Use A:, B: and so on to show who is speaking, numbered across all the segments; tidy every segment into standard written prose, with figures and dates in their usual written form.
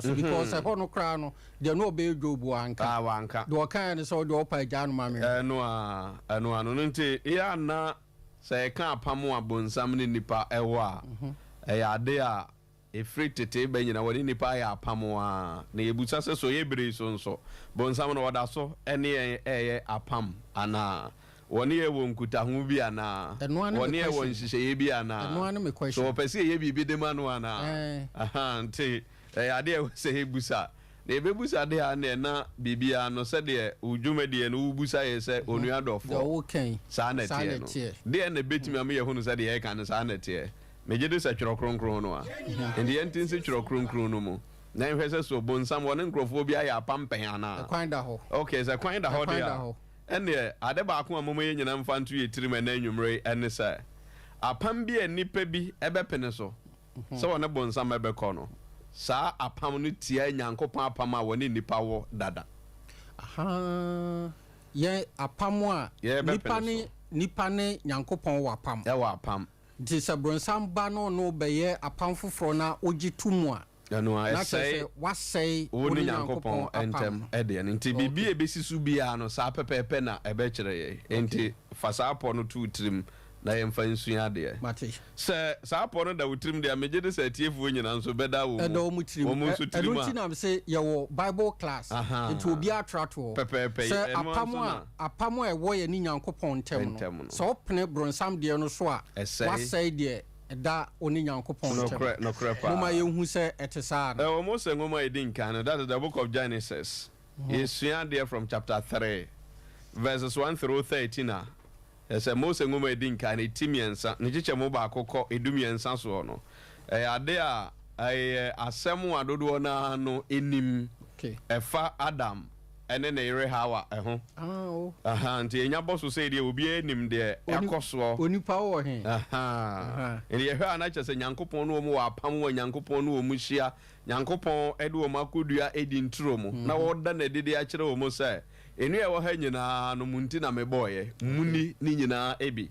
A: so because ɛhɔ no koraa no deɛ na ɔbɛyɛ Job wanka.
B: Ah, wanka.
A: Deɛ ɔkaeɛ ne sɛ ɔdeɛ ɔpa agyaa no ma me.
B: Ɛno a, ɛno ano no nti yɛ ana sɛ yɛka apam a bonsam ne nipa ɛwɔ a, ɛyɛ ade a ɛfiri tete ba nyina wɔne nipa ayɛ apam a, na yɛbusa sɛ so yɛ bere yi so nso bonsam no ɔda so ɛne yɛn ɛyɛ apam anaa? Wɔne yɛ wɔ nkutaho bi anaa?
A: Ɛno ara ne me
B: Wɔne yɛ wɔ
A: question.
B: nhyehyɛeɛ bi anaa?
A: Ɛno ara ne me
B: So
A: question.
B: wɔpɛ sɛ yɛyɛ biribi de ma no anaa?
A: Ɛɛ.
B: Aha, nti ɛyɛ adeɛ a ɛwɔ sɛ yɛbusa. Na yɛbɛbusa deɛ a neɛ na biribiara no sɛdeɛ wo dwumadie no wobusa yɛ sɛ onua
A: Deɛ
B: dɔfoɔ
A: woka yi,
B: saa na
A: saa na
B: ɛteɛ no.
A: ɛteɛ.
B: Deɛ na ɛbɛtumi ama yɛahunu sɛ deɛ yɛreka no saa na ɛteɛ? Megye di sɛ Twerɛ Kronkron no a. Nti yɛnte nsi Twerɛ Kronkron no mu na yɛnhwɛ sɛ so bonsam wɔne nkurɔfoɔ bi ayɛ apam pɛn anaa.
A: Ɛkwan da hɔ.
B: Okay, sɛ kwan da hɔ
A: Ɛkwan
B: deɛ
A: da
B: a,
A: hɔ.
B: ɛnneɛ ade baako a momma yɛn nyinaa mfa nto yɛn tirim ɛnnɛ anwummere yi ne sɛ, apam bi a nnipa bi bɛpene so sɛ wɔne bonsam bɛkɔ no, saa apam no tia Nyankopɔn apam a wɔne nnipa wɔ dada.
A: Ahaa, yɛn apam a
B: Yɛbɛpene
A: nipa ne
B: so.
A: nipa ne Nyankopɔn wɔ apam.
B: Ɛwɔ apam.
A: Nti sɛ bronsam ba na ɔne wo bɛyɛ apam foforɔ na wogye to mu a,
B: Ɛno a,
A: na kyerɛ
B: ɛsɛe
A: sɛ woasɛe
B: wo ne Nyankopɔn ntam deɛ no. Nti biribi a ɛbɛsi so biara no, saa pɛpɛɛpɛ na ɛbɛkyerɛ yɛn. Enti fa saa pɔ no to wo tirim na yɛmfa nsua adeɛ.
A: Mate.
B: Sɛ saa pɔ no da wo tirim deɛ a, megye di sɛ atiefoɔ nyinaa nso bɛda wɔn
A: Ɛda wɔn tirim.
B: wɔn nso tirim
A: Ɛno
B: a.
A: nti na mese yɛwɔ Bible class.
B: Ahaa.
A: Nti obiara tra to hɔ.
B: Pɛpɛɛpɛ.
A: Sɛ
B: Ɛno ara
A: apam
B: nso
A: a
B: na.
A: apam a ɛwɔ yɛne Nyankopɔn ntam
B: Ntam
A: no,
B: no.
A: sɛ wopene bronsam deɛ no so a,
B: Ɛsɛe.
A: woasɛe deɛ ɛda wo ne Nyankopɔn ntam.
B: Nokorɛ, nokorɛ paa.
A: Momma yɛnhu sɛ ɛte saa anaa.
B: Ɛwɔ Mose nwoma a ɛdi nkan no, that is the book of Genesis, yɛsua adeɛ from chapter 3 verses 1 through 13 a, ɛsɛ Mose nwoma a ɛdi nkan no, ɛti 3, ne kyekyɛmu 1 kɔ 13 soɔ no, ɛyɛ ade a ɛyɛ asɛm a dodoɔ no ara no nim.
A: Okay.
B: Ɛfa Adam ɛne ne yere Hawa ɛho.
A: Ah, oh.
B: Aha, nti yɛnya bɔ so sɛ deɛ obiara nim deɛ ɛkɔ soɔ.
A: Onipa wɔ he?
B: Aha. Nti yɛhwɛ a na kyerɛ sɛ Nyankopɔn ne wɔn wɔ apam wɔ Nyankopɔn ne wɔn hyia. Nyankopɔn de wɔn akɔdua Eden turo mu na wɔda n'adi de akyerɛ wɔn sɛ nnua a ɛwɔ ha nyinaa no mo nti na mebɔeɛ, monni ne nyinaa bi.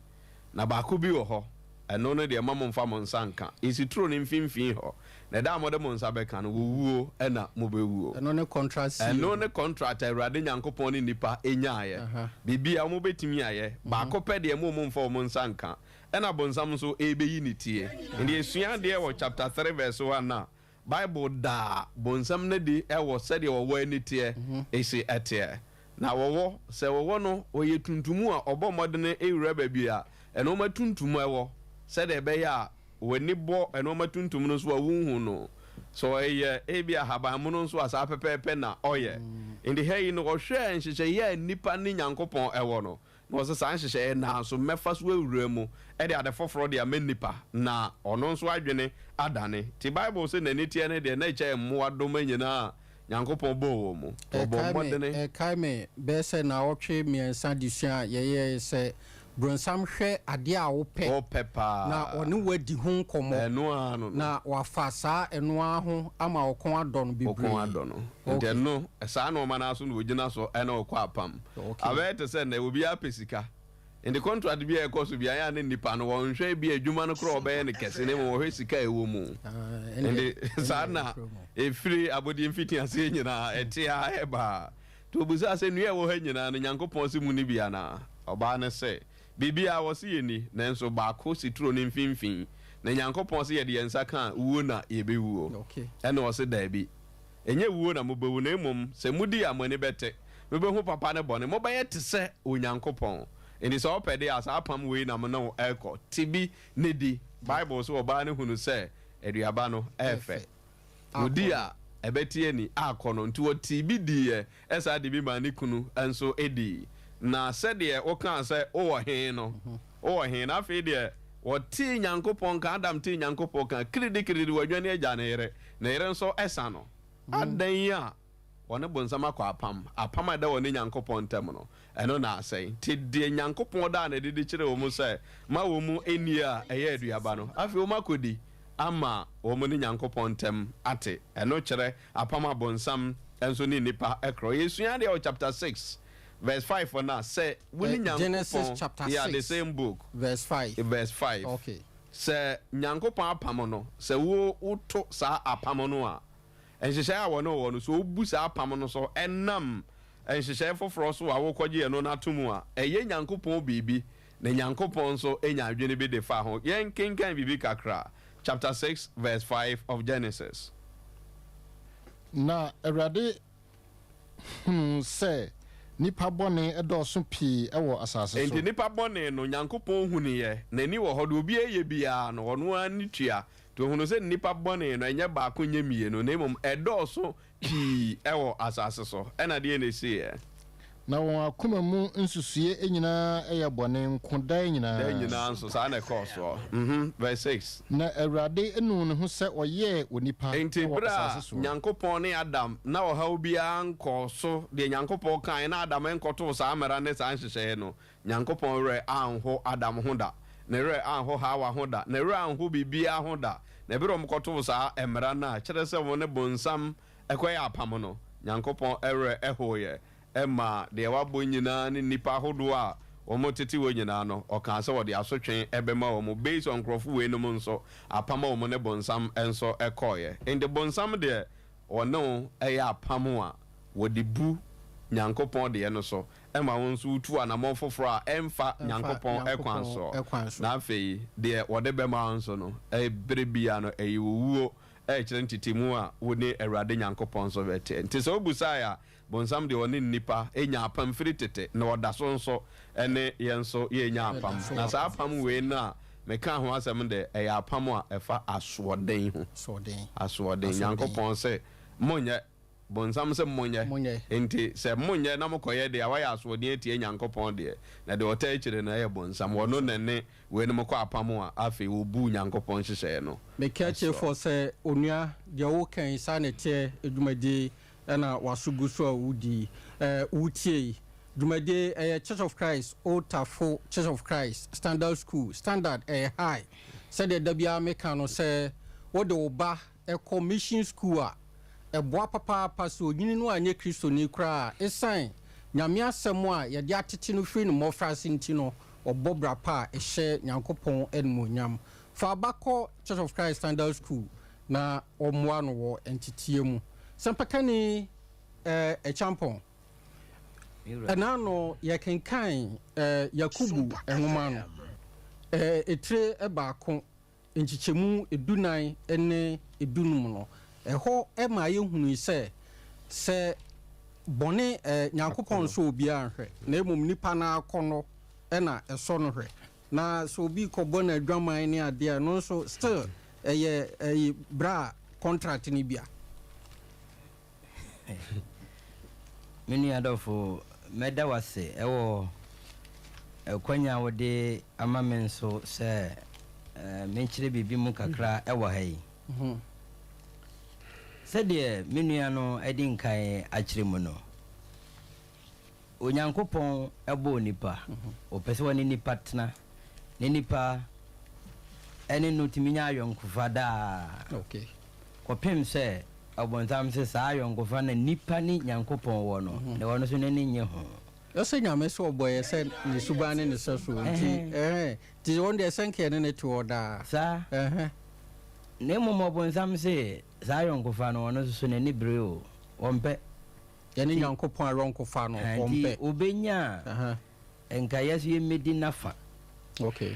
B: Na baako bi wɔ hɔ, ɛno no deɛ mma mommfa mo nsa nnka. Ɛsi turo no mfimfini hɔ, na ɛda a mode mo nsa bɛka no, wɔwuo na mobɛwuo.
A: Ɛno ne contract seal.
B: Ɛno ne contract a Awurade Nyankopɔn ne nnipa nyaeɛ. Biribiara wɔbɛtumi ayɛ, baako pɛ deɛ mo mommfa wɔn nsa nka. Ɛna bonsam nso ɛrebɛyi ne tie. Nti yɛsua adeɛ wɔ chapter 3 verse 1 a, Bible daa bonsam no adi wɔ sɛdeɛ wɔwɔ ani teɛ si teɛ. Na wɔwɔ, sɛ wɔwɔ no, ɔyɛ tuntum a ɔbɔ mmɔdene wura baabi a nnoɔma tuntum wɔ, sɛdeɛ ɛbɛyɛ a w'ani bɔ nnoɔma tuntum no so a wonhu no. Sɛ ɔyɛ ebia ahabanmono nso a, saa pɛpɛɛpɛ na ɔyɛ. Enti ha yi no, ɔhwɛɛ nhyehyɛeɛ a nnipa ne Nyankopɔn wɔ no, na ɔse saa nhyehyɛeɛ no ara nso mɛfa so awura mu de ade foforɔ de ama nnipa, na ɔno nso adwene adane. Nti Bible se n'ani teɛ no deɛ, na ɛkyɛn mmoadoma nyinaa a Nyankopɔn bɔɔ wɔn mu. Nti ɔbɔɔ
A: Ɛkae me,
B: mmɔdene.
A: ɛkae me bɛyɛ sɛ naawɔtwe 3 adesua a yɛyɛe sɛ bronsam hwɛ adeɛ a wopɛ
B: Wopɛ paa.
A: na ɔne wo adi ho nkɔmmɔ
B: Ɛno ara no no.
A: na wafa saa ɛno ara ho ama wo kɔn adɔ no
B: Wo kɔn
A: bebree.
B: adɔ no. Nti
A: Okay.
B: ɛno, saa nnoɔma no ara so na ɔgyina so ne wo kɔ apam.
A: Okay.
B: Abɛyɛ te sɛ nnɛ, obiara pɛ sika. Nti contract bi a ɛkɔ so biara, ɛyɛ a na nnipa no, wɔnhwɛ ebia adwuma no koraa a wɔbɛyɛ no kɛse, na mmom wɔhwɛ sika a ɛwɔ mu.
A: Ah, ɛndeɛ,
B: Nti saa
A: ɛndeɛ
B: na
A: ɛfiri mu.
B: ɛfiri abɔdeɛ mfitiaseɛ nyinaa, ɛte ara ɛba. Nti ɔbisaa sɛ, Nnua a ɛwɔ ha nyinaa no, Nyankopɔn se monni bi anaa? Ɔbaa no se, Biribiara wɔse yɛnni, nanso baako si turo no mfimfini, na Nyankopɔn se yɛde yɛn nsa ka a, wuo na yɛbɛwuo.
A: Okay.
B: Ɛnna ɔse, Daabi, ɛnyɛ wuo na mobɛwu, na mmom sɛ modi a, mo ani bɛte, mobɛhu papa ne bɔne, mobɛyɛ te sɛ Onyankopɔn. Enti sɛ wopɛ deɛ a, saa apam wei na me ne wo rekɔ, te bi na di. Bible se ɔbaa no hunuu sɛ aduaba no yɛ fɛ. Ɔdii a, ɛbɛte ani akɔ no, nti ɔtee bi diiɛ, ɛsaa de bi maa ne kunu nso dii. Na sɛdeɛ wokaa sɛ, Wowɔ he no, wowɔ he? Na afei deɛ wɔtee Nyankopɔn nka, Adam tee Nyankopɔn nka, kiridikiridi wadwane agya ne yere, ne yere nso sa no. Adɛn a wɔne bonsam akɔ apam, apam a ɛda wɔne Nyankopɔn ntam no, ɛno na asɛe. Nti deɛ Nyankopɔn daa no adi de kyerɛɛ wɔn sɛ ma wɔn nni a ɛyɛ aduaba no, afei wɔn akɔdi ama wɔn ne Nyankopɔn ntam ate. Ɛno kyerɛ apam a bonsam nso ne nnipa korɔ. Yɛsua adeɛ wɔ chapter 6 verse 5 no a, sɛ wo ne
A: Genesis
B: Nyankopɔn,
A: chapter
B: yeah, the
A: 6
B: same book,
A: verse 5.
B: verse 5.
A: Okay.
B: Sɛ Nyankopɔn apam no, sɛ wo woto saa apam no a, Nhyehyɛe a wɔne wo wɔ no, sɛ wobu saa apam no so nam nhyehyɛe foforɔ so a wokɔgye ɛno no ato mu a, ɛyɛ Nyankopɔn biribi, na Nyankopɔn nso nya adwene bi de fa ho. Yɛnkenkan biribi kakra, chapter 6 verse 5 of Genesis.
C: Na Awurade hunuu sɛ nnipa bɔne dɔɔso pii wɔ asase so.
B: Enti nnipa bɔne no, Nyankopɔn hunuiɛ, n'ani wɔ hɔ, deɛ obiara yɛ biara no, ɔno ara ne tua. Nti ɔhunuu sɛ nnipa bɔne no, ɛnyɛ baako nyɛ mmienu, na mmom ɛdɔɔso pii wɔ asase so. Ɛnna deɛn na ɛsiiɛ?
C: Na wɔn akoma mu nsusuiɛ nyinaa yɛ bɔne nko daa nyinaa.
B: Daa nyinaa nso, saa na ɛkɔɔ soɔ. Mhm, verse 6.
C: Na Awurade nuu ne ho sɛ ɔyɛɛ onipa
B: Enti
C: wɔ
B: berɛ
C: asase
B: a
C: soɔ.
B: Nyankopɔn ne Adam, na ɔhaw biara nkɔɔ so, deɛ Nyankopɔn kaeɛ, na Adam nkɔtoo saa mmara ne saa nhyehyɛeɛ no, Nyankopɔn werɛ anho Adam ho da, Ne werɛ anho Hawa ho da, Ne werɛ anho biribiara ho da. Na berɛ a wɔkɔtoo saa mmara no a kyerɛ sɛ wɔne bonsam kɔyɛɛ apam no, Nyankopɔn werɛ hoeɛ maa deɛ wabɔ nyinaa ne nnipa ahodoɔ a wɔtete hɔ nyinaa no, ɔkaa sɛ ɔde asotwe bɛma wɔn based on nkorɔfo weinom nso apam a wɔne bonsam nso kɔeɛ. Enti bonsam deɛ ɔne wo yɛ apam a wɔde bu Nyankopɔn deɛ no so ma wo nso wotu anammɔn foforɔ a ɛmfa Nyankopɔn kwan soɔ, na afei deɛ wɔde bɛma wo nso no, berɛ biara no ɛyɛ owuo, ɛrekyerɛ ntetemu a wo ne Awurade Nyankopɔn nso bɛteɛ. Nti sɛ wobusae a, bonsam deɛ ɔne nnipa nya apam firi tete, na ɔda so nso ne yɛn nso yɛrenya apam. Na saa apam wei no a mekaa ho asɛm no deɛ, ɛyɛ apam a ɛfa asoɔden ho. Asoɔden. Nyankopɔn se, Monyɛ. Bonsam se, Monyɛ. Enti sɛ monyɛ na mokɔyɛ deɛ a, woayɛ asoɔden atia Nyankopɔn deɛ, na deɛ ɔtaa akyire no yɛ bonsam. Ɔno na ɛne weinom kɔ apam a afei wɔbu Nyankopɔn nhyehyɛeɛ no
A: Meka
B: soɔ.
A: atiefoɔ sɛ, Onua, deɛ woka yi, saa na ɛteɛ, dwumadie na w'aso gu so a wodi yi, wotie yi. Dwumadie, ɛyɛ Church of Christ, Old Tafo Church of Christ, Standard School, Standard, ɛyɛ High. Sɛdeɛ da biara meka no, sɛ wode wo ba kɔ mission school a, ɛboa papaapa sɛ onyini no anyɛ Kristoni koraa a, esiane Nyame asɛm a yɛde atete no firi ne mmɔfraase nti no, ɔbɔ bra pa a ɛhyɛ Nyankopɔn animuonyam. Fa wo ba kɔ Church of Christ Standard School na wɔmmoa no wɔ nteteɛ mu. Sɛmpakani Acheampong, ɛna no yɛkenkan Yakubu nwoma no, etire baako nkyekyɛmu dunan ne dunum no, ɛhɔ ma yɛhunui sɛ, sɛ bɔne, Nyankopɔn nsɔ obiara nhwɛ, na mmom nipa no ara akɔnnɔ na ɛsɔ no hwɛ. Na sɛ obi kɔbɔ no adwaman ne adeɛ a, ɛno nso still ɛyɛ ɛyi bra contract no bi a.
D: Me nua dɔfo, mɛda wo ase wɔ akwanya a wode ama me nso sɛ menkyerɛ biribi mu kakra wɔ ha yi. Sɛdeɛ me nua no adi nkan akyerɛ mu no, Onyankopɔn bɔɔ nnipa. Ɔpɛ sɛ ɔne nnipa tena, na nnipa ne no tumi nya ayɔnkofa daa. Kɔpem sɛ ɔbonsam se saa ayɔnkofa na nnipa ne Nyankopɔn wɔ no, na ɔno nso n'ani nnye ho.
A: Ɛsɛ Nyame sɛ ɔbɔ yɛ sɛ ne suban ne ne sɛso nti, ɛhɛn, nti ɔno deɛ sɛ nka yɛne no te hɔ daa.
D: Saa.
A: Ɛhɛn.
D: Na mmom ɔbonsam se saa ayɔnkofa no ɔno nso so n'ani bere o, ɔmpɛ.
A: Yɛne Nyankopɔn ayɔnkofa no,
D: Nti
A: ɔmpɛ.
D: obenya a, nka yɛ nso yemmedi n'afa.
A: Okay.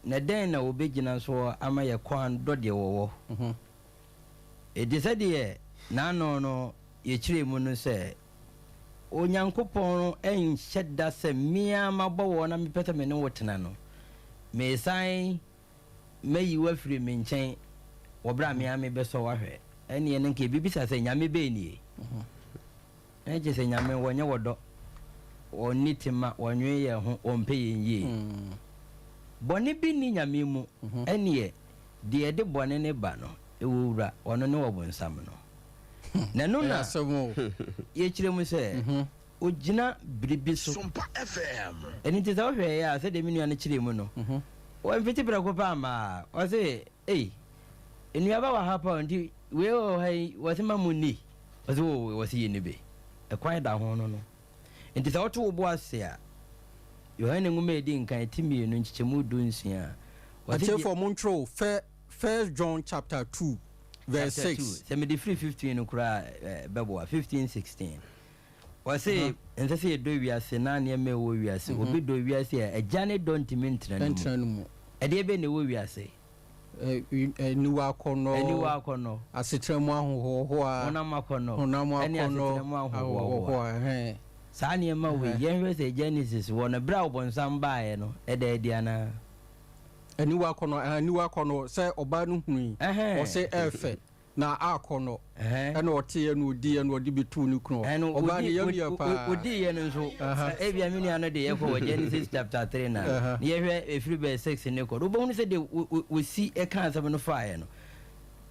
D: Na dɛn na obegyina so ama yɛ kɔn adɔ deɛ wɔwɔ? Enti sɛdeɛ n'ano no yɛkyerɛɛ mu no sɛ, Onyankopɔn nhyɛ da sɛ me ara mabɔ wo na mepɛ sɛ me ne wo tena no, meresan Mɛyi wo afiri me nkyɛn wɔ berɛ a me ara mebɛsɔ wo ahwɛ. Ɛnneɛ no nka yɛbɛbisa sɛ, Nyame bɛn nie? Na kyerɛ sɛ Nyame, wɔnyɛ wɔdɔ, wɔnni tema, wɔnnwen yɛn ho, wɔmpɛ yɛn yie. Bɔne bi nni Nyame mu, ɛnneɛ deɛ ɛde bɔne no ba no, ɛwɔ wura, ɔno ne ɔbonsam no. Na ɛno na yɛkyerɛ mu sɛ Ogyina biribi so. Ɛno nti sɛ wohwɛeɛ a, sɛdeɛ me nua no kyerɛɛ mu no, wamfiti prɛko pɛ amma a, ɔse, Ei, nnuaba wɔ ha pa o, nti wei wɔ ha yi, wɔse ma monni? Ɔse, Oo, wɔse yɛnni bi. Ɛkwan da ho no no. Nti sɛ woto wo bo ase a, Yohane nwoma a ɛdi nkan, ti mmienu, nkyekyɛmu 16 a, ɔse deɛ.
A: Atiefoɔ montwerɛ o, First John chapter 2. verse
D: Chapter
A: 6.
D: 2. Sɛ mede firi 15 no koraa bɛboa. 15, 16. Wɔse ɛnsɛ sɛ yɛdɔ wiase na nneɛma a ɛwɔ wiase. Obi dɔ wiase a, Agya ne dɔ ntumi ntena ne mu.
A: Ɛntena ne mu.
D: Ɛdeɛ bɛn na ɛwɔ wiase?
A: Aniwa akɔnnɔ.
D: Aniwa akɔnnɔ.
A: Asetena mu ahohoahoa.
D: Honam akɔnnɔ.
A: Honam
D: Ɛne
A: akɔnnɔ.
D: asetena mu ahohoahoa.
A: Ahohoahoa.
D: Saa nneɛma wei, yɛnhwɛ sɛ Genesis wɔ no, berɛ a ɔbonsam baeɛ no, ɛda adi anaa?
A: Aniwa akɔnnɔ, aniwa akɔnnɔ, sɛ ɔbaa no hunui, ɔse ɛɛfɛ, na akɔnnɔ, ɛna ɔteeɛ na ɔdiiɛ na ɔde bi too ne kunu hɔ. Ɔbaa no yam yɛ paa.
D: Ɔdiiɛ no nso, ebia me nua no de yɛkɔ wɔ Genesis chapter 3 na, na yɛhwɛ ɛfiri verse 6 ne kɔ. Wobɛhunu sɛ deɛ wɔsi ɛka asɛm no faeɛ no,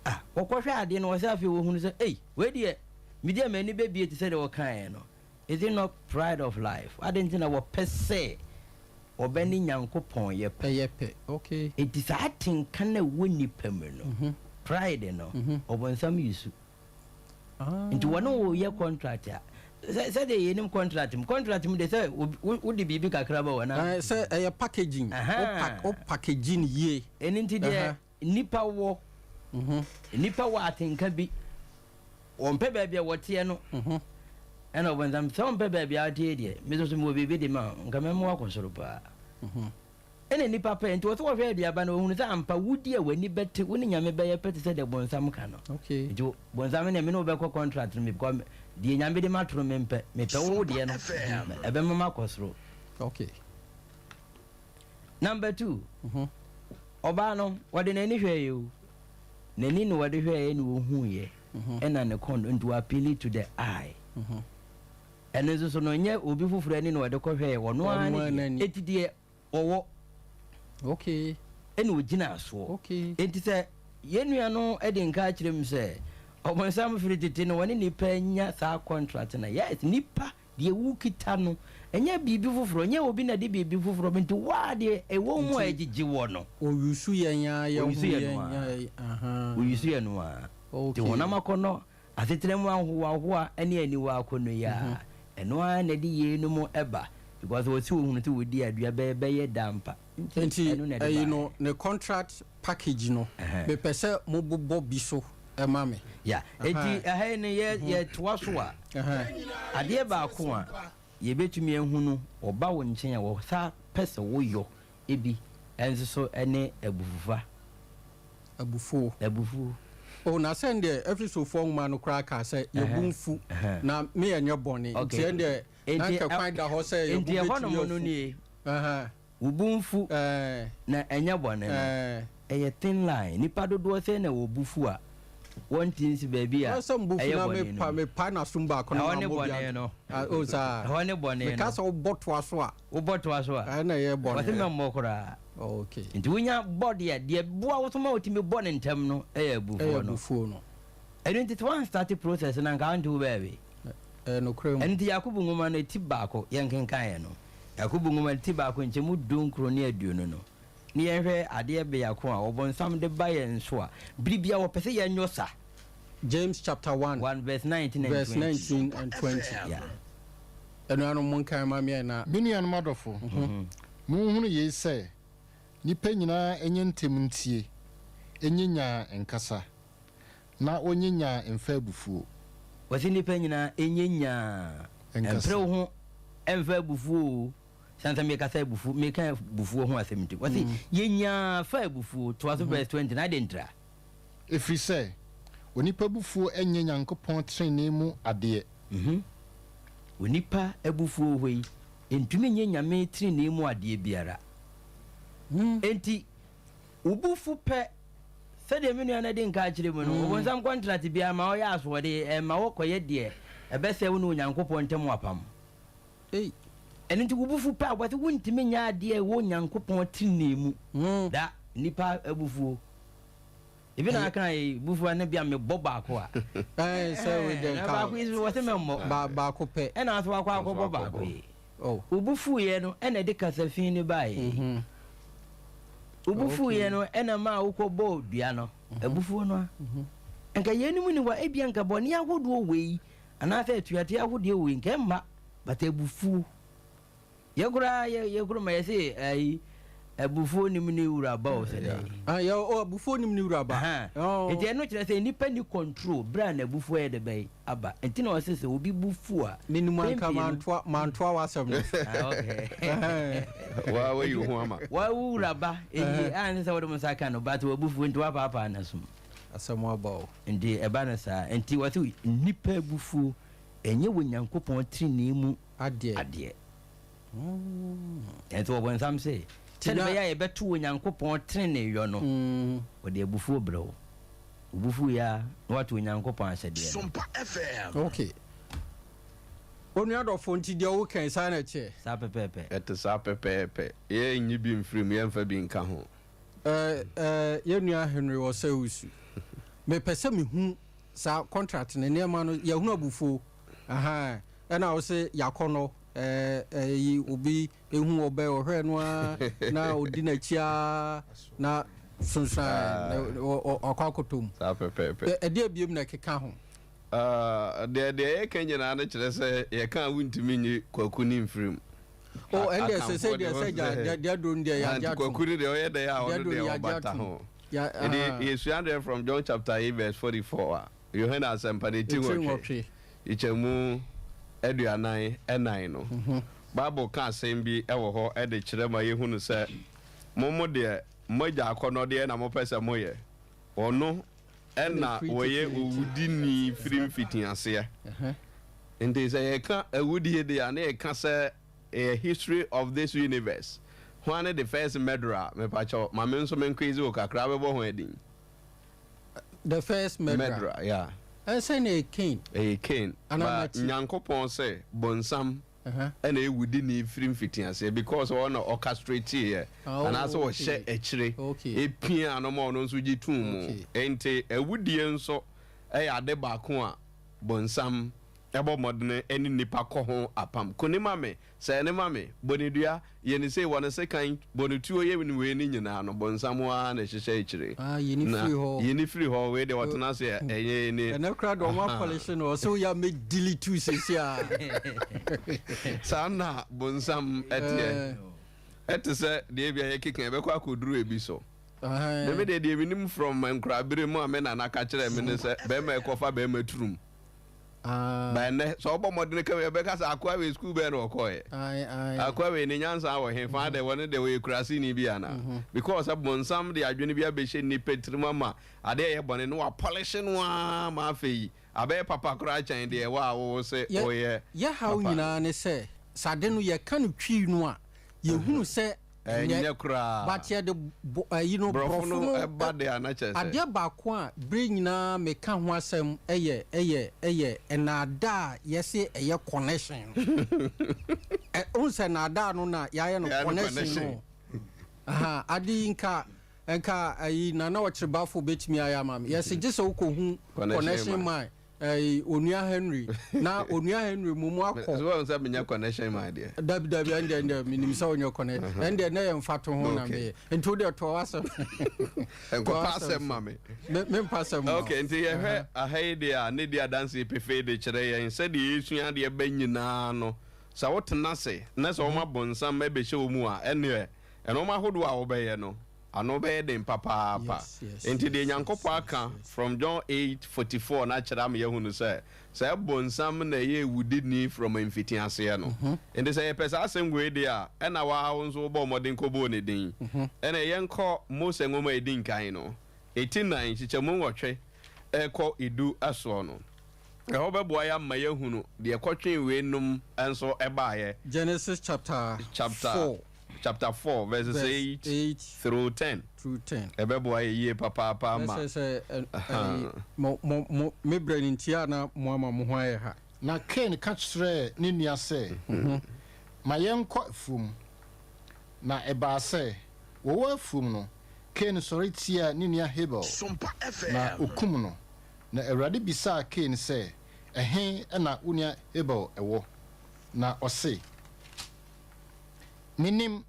D: ah, wɔkɔhwɛ adeɛ no, wɔsɛ afei wɔhunu sɛ, ei, wei deɛ, me deɛ m'ani bɛbie te sɛ deɛ wɔkaeɛ no. Is it not pride of life? Adɛn nti na wɔpɛ sɛ wɔbɛne Nyankopɔn yɛ pɛ?
A: Ɛyɛ pɛ, okay.
D: Enti saa atenka no a ɛwɔ nnipa mu no, pride no, ɔbonsam yi su. Nti wɔne wo yɛ contract a, sɛ sɛdeɛ yɛnim contract mu, contract mu de sɛ wode biribi kakra ba wɔ na.
A: Sɛ ɛyɛ packaging, wo package no yie.
D: Ɛno nti deɛ nnipa wɔ, nnipa wɔ atenka bi, wɔmpɛ baabi a wɔteɛ no, ɛna ɔbonsam sɛ wɔmpɛ baabi a wɔteɛ deɛ, me nso so mewɔ biribi de ma wo, nka mɛma woakɔ soro paa. Ɛna nnipa pɛ, nti wɔsɛ wɔhwɛ aduaba no, wɔhunu sɛ ampa wodi a w'ani bɛte, wo ne Nyame bɛyɛ pɛ te sɛ deɛ bonsam ka no. Nti bonsam ne me ne wo bɛkɔ contract no, because deɛ Nyame de mato no mempɛ, mepɛ wo deɛ no, ɛbɛma makɔ soro. Number 2, ɔbaa no, wɔde n'ani hwɛeɛ o. N'ani na wɔde hwɛeɛ na wɔhuiɛ, ɛna ne kɔn, nti wɔ appeal to the eye. Ɛno nso so no, nyɛ obi foforɔ ani na wɔde kɔhwɛeɛ, ɔno ara ne deɛ. Enti deɛ ɔwɔ. Ɛna ɔgyina soɔ. Enti sɛ yɛn nua no de nka akyerɛ mu sɛ, ɔbonsam firi tete no wɔne nipa anya saa contract no. Yes, nipa deɛ wokita no, ɛnyɛ biribi foforɔ, ɛnyɛ obi na de biribi foforɔ, nti waa deɛ ɛwɔ mu a ɛgyegye wɔ no.
A: Oyusu yɛn a yɛn ho yɛn
D: a. Oyusu yɛn no a. Nti honam akɔnnɔ, asetena mu ahohoahoa ne aniwa akɔnnɔ yi a, ɛno ara na ɛde yeinom ɛba. Because wɔsi wɔhunu sɛ wɔdi adua bɛyɛ bɛyɛ da mpa.
A: Nti ɛyi no ne contract package no, mepɛ sɛ mobobɔ bi so ɛma me.
D: Ya, enti ɛha yi no yɛ yɛtoa so a, adeɛ baako a yɛbɛtumi ahu no, ɔba wo nkyɛn a wɔsa pɛ sɛ woyɔ ebi nso so ne abufufa.
A: Abufuo.
D: Abufuo.
A: O, na sɛ deɛ Efesofoɔ nwoma no koraa kaa sɛ yɛbu mfu na me yɛnyɛ bɔne. Nti ɛndeɛ na nka kwan da hɔ sɛ yɛbu
D: Enti ɛhɔ
A: bɛtumi
D: nom no
A: afu.
D: nie. Wo bo mfu na ɛnyɛ bɔne no, ɛyɛ thin line. Nnipa dodoɔ sɛn na wɔbu fu a wɔnte nsi baabi a
A: Sɛ mbu fu
D: ɛyɛ
A: na
D: bɔne
A: mepa
D: no mu?
A: mepa n'asom baako na
D: Ɛhɔ ne
A: mammɔ
D: bɔne
A: biara.
D: no.
A: O saa.
D: Ɛhɔ ne bɔne
A: Meka
D: no.
A: sɛ wobɔ toa so a.
D: Wobɔ toa so a.
A: Ɛna ɛyɛ bɔne.
D: Wɔse mɛmmɔ koraa.
A: Okay.
D: Nti wonya bɔ deɛ, deɛ boa wo so ma wotumi bɔ ne ntɛm no ɛyɛ abufuo
A: Ɛyɛ
D: no.
A: abufuo no.
D: Ɛno nti sɛ woanstarte process no anka wonte wo baabi.
A: Ɛyɛ nokorɛ mu.
D: Ɛno nti Yakobo nwoma no ti baako, yɛnkenkan ɛno. Yakobo nwoma no ti baako nkyɛmu 19 ne 20 no, ne yɛnhwɛ adeɛ biako a ɔbonsam de ba yɛn so a, bere biara wɔpɛ sɛ yɛnyɔ sa.
A: James chapter 1,
D: 1 verse 19 and
A: verse
D: 20.
A: 19 and 20.
D: Yeah.
A: Anuanom monkan ma me na.
C: Me nuanom adɔfo, monhunu yei sɛ, nnipa nyinaa nyɛ ntɛm ntie, nyɛ nyaa nkasa, na wɔnyɛ nyaa mfa abufuo.
D: Wɔse nnipa nyinaa nyɛ nyaa
C: Nkasa.
D: mpere wo ho mfa abufuo o. Sane sɛ mekasa abufuo, meka abufuo ho asɛm nti. Wɔse yɛ nyaa fa abufuo, toa so verse 20 na adɛn ntira?
C: Ɛfiri sɛ, onipa abufuo nyɛ Nyankopɔn tenenee mu adeɛ.
D: Onipa abufuo hɔ yi, ntumi nyɛ Nyame tenenee mu adeɛ biara. Enti, wo bo fu pɛ, sɛdeɛ me nua no de nka akyerɛ mu no, ɔbonsam contract biara ma ɔyɛ asoɔden, ɛmma wokɔyɛ deɛ ɛbɛsɛe wo ne Onyankopɔn ntam apam. Ɛno nti, wo bo fu pɛ a, wɔse wontumi nyɛ adeɛ a ɛwɔ Onyankopɔn tenenee mu da. Nnipa abufuo. Ebi na aka yi bufuo ne bia mebɔ baako a.
A: Sɛ we deɛ
D: Na
A: nka
D: baako yi so wɔse mɛmmɔ.
A: Baako pɛ.
D: Ɛna nso wakɔ akɔbɔ baako yi. Wo bo fuiɛ no ɛna ɛde kasafi no baeɛ. Wo bo fuiɛ no ɛna maa wokɔbɔɔ dua no. Abufuo no a. Nka yeinom ni hɔ a, ebia nka bɔne ahodoɔ wei anaasɛ atuateɛ ahodoɔ wei nka ɛmma, but abufuo. Yɛ koraa yɛ yɛ kurom yɛse ayi Abufuo nim ne wura ba o sɛ dɛn.
A: Ah, yɛ o abufuo nim ne wura ba.
D: Ahaa.
A: Oh.
D: Nti ɛno kyerɛ sɛ nnipa nni control berɛ a n'abufuo ayɛ dɛ bɛn aba. Nti na ɔse sɛ obi bo fu a,
A: Menim
D: mpɛn
A: anka
D: pii no.
A: mantoa mantoa w'asɛm no.
D: Ah, okay.
B: Waa wayi wo ho ama.
D: Waa wo wura ba nti a ɛnsɛ sɛ wode wo nsa ka no but w'abufuo nti woapaapaa n'asom.
A: Asɛm aba o.
D: Nti ɛba no saa. Nti wɔse nnipa abufuo ɛnyɛ wɔ Nyankopɔn trenee mu
A: Adeɛ.
D: adeɛ. Nanso ɔbonsam se, Sɛdeɛ ɛbɛyɛ a yɛbɛto Onyankopɔn treneeyɔ no, ɔde abufuo brɛ wo. Wo bo fuiɛ ara na woato Onyankopɔn ahyɛdeɛ no.
A: Ok. Onua dɔfo, nti deɛ woka yi, saa na ɛteɛ?
D: Saa pɛpɛɛpɛ.
B: Ɛte saa pɛpɛɛpɛ. Yɛnnyi bi mfiri mu, yɛmfa bi nka ho.
A: Eh, eh, yɛn nua Henry Osei-Owusu, mepɛ sɛ mehu saa contract no, nneɛma no, yɛahunu abufuo, ahaa, ɛna wo se yɛakɔnnɔ. Ɛyi obi ehu ɔbɛ ɔhwɛ no ara na odi n'akyi ara na sunsun ɔkɔ akɔtɔ mu.
B: Saa pɛpɛɛpɛ.
A: Ɛde abiem na ɛkeka ho.
B: Deɛ deɛ yɛka nyinaa no kyerɛ sɛ yɛka a wontumi nyi kwaku ne mfiri mu.
A: O ɛndeɛ sɛ sɛ deɛ sɛ gya deɛ duro no deɛ yɛagye atom.
B: Kwaku no deɛ ɔyɛ dɛ a ɔno deɛ ɔbata ho. Ɛde yɛsua deɛ from John chapter 8 verse 44 a Yohane asɛmpa no ti nwɔtwe. Nkyɛmu 44 no, Bible ka asɛm bi wɔ hɔ de kyerɛ ma yɛhunu sɛ, Mo mo deɛ, mo agya akɔnnɔdeɛ na mopɛ sɛ moyɛ. Ɔno na ɔyɛ owudini firi mfitiaseɛ. Nti sɛ yɛka awudie deɛ a, na yɛka sɛ ɛyɛ history of this universe. Hwan ne the first murderer? Mepakyɛw, ma me nso menquiz wo kakra, wobɛbɔ ho adin?
A: The first murderer.
B: Murderer, yeah.
A: Ɛsɛ na ɛyɛ Cain.
B: Ɛyɛ Cain.
A: Ana
B: Ba
A: Matthew.
B: Nyankopɔn sɛ bonsam ɛna ɛwudi ne firi mfitiaseɛ because ɔno na ɔcastrate yɛ
A: Oh,
B: anaasɛ ɔhyɛ
A: okay.
B: akyire
A: Okay.
B: ɛpia no ma ɔno nso gye tuu mu.
A: Okay.
B: Enti awudie nso ɛyɛ ade baako a bonsam ɛbɔ mmɔdene ɛne nipa kɔ ho apam. Koni ma me, Sɛɛ no ma me, bɔ no dua, yɛ no sei, wɔ no sekan, bɔ no tuo, yɛ no wei ne nyinaa no, bonsam ara na ɛhyehyɛ akyire.
A: Ah, yi no
B: Na
A: firi hɔ.
B: yi no firi hɔ, wei deɛ ɔtena ase a, ɛnyɛ ne.
A: Ɛnɛ koraa deɛ ɔmo apɔlehye no, ɔsɛ woyɛ a mɛ delete wo seesei a.
B: Saa na bonsam ɛteɛ. Ɛte sɛ deɛ ebia yɛkeka ɛbɛkɔ akɔduru ebi so. Me me deɛ deɛ menim from nkorabere mu a me nana ka kyerɛɛ me ne sɛ, bɛrima ɛkɔfa bɛrima turum. Ba ɛnnɛ, sɛ ɔbɔ mmɔden ka wei, ɛbɛka sɛ akoa wei sukuu bɛn na ɔkɔɔɛ? Akoa wei ne nyansa wɔ he? Fa dɛ wɔne deɛ ɔyɛ kuraseni bi anaa? Because sɛ bonsam de adwene bi abɛhyɛ nnipa tirim ama adeɛ a ɛyɛ bɔne no wapɔlehye no ara ma afei abɛyɛ papa koraa kyɛn deɛ ɛwɔ a wo se woyɛ
A: Yɛ haw
B: papa no.
A: nyinaa ne sɛ, sɛ ade no yɛka no twii no a, yɛhunu sɛ
B: Ɛnyɛ koraa.
A: But yɛde bo ayi no
B: Borɔfo
A: borɔfo
B: no
A: no
B: ba de a na kyerɛ sɛ.
A: Adeɛ baako a bere nyinaa meka ho asɛm yɛ yɛ yɛ nnaadaa a yɛse ɛyɛ connection no. Ɛ wohu sɛ nnaadaa no na yɛayɛ no
B: Yɛayɛ no
A: connection
B: connection.
A: no. Aha, ade yi nka nka ayi Nana Ɔkyerebafo bɛtumi ayɛ ama me. Yɛse gye sɛ wokɔhu
B: Connection
A: connection
B: man.
A: man. Ɛyi onua Henry na onua Henry mo mu akɔ.
B: So wɔn sɛ menyɛ connection man deɛ.
A: Dabi dabi ɛndeɛ ɛndeɛ menim sɛ wonyɛ connection ɛndeɛ na yɛ nfa to ho na meyɛ nti wo deɛ toa w'asɛm.
B: Nkɔpa asɛm ma me.
A: Me mpa asɛm ma.
B: Okay nti yɛhwɛ aha yi deɛ a ne di adanseɛ pefee de kyerɛ yɛn sɛdeɛ yɛsua adeɛ bɛ nyinaa no sɛ wotena ase na sɛ wɔma bonsam bɛhyɛ wo mu a ɛnneɛ nnoɔma ahodoɔ a wobɛyɛ no Ano bɛyɛ den papaapa. Enti deɛ Nyankopɔn aka from John 8:44 no akyerɛ ama yɛahunu sɛ, saa bonsam na ɛyɛ awudini from mfitiaseɛ no. Enti sɛ yɛpɛ saa asɛm wei deɛ a, ɛna wo ara wo nso wobɔɔ mmɔden kɔbɔɔ ne din. Ɛnna yɛnkɔ Mose nwoma a ɛdi nkan no, eti nnan, nkyekyɛmu nwɔtwe kɔ du soɔ no. Ɛhɔ bɛboa yɛn ama yɛahunu deɛ ɛkɔtwee weinom nso baeɛ.
A: Genesis chapter
B: Chapter
A: 4.
B: chapter 4 verses
A: Verse
B: 8
A: 8
B: through 10.
A: through 10.
B: Ɛbɛboa yɛ yie papaapa ma.
A: Ɛsɛ sɛ ɛ- ɛyi, mo mo mo me brɛ no nti a na mo ama mo ho ayɛ ha.
C: Na Kain ka kyerɛɛ ne nua sɛ, Ma yɛnkɔ afuom. Na ɛbaa sɛ, wɔwɔ afuom no, Kain sɔre tiaa ne nua Habel, na okum no. Na Awurade bisaa Kain sɛ, Ɛhe na wo nua Habel wɔ? Na ɔse, Mennim,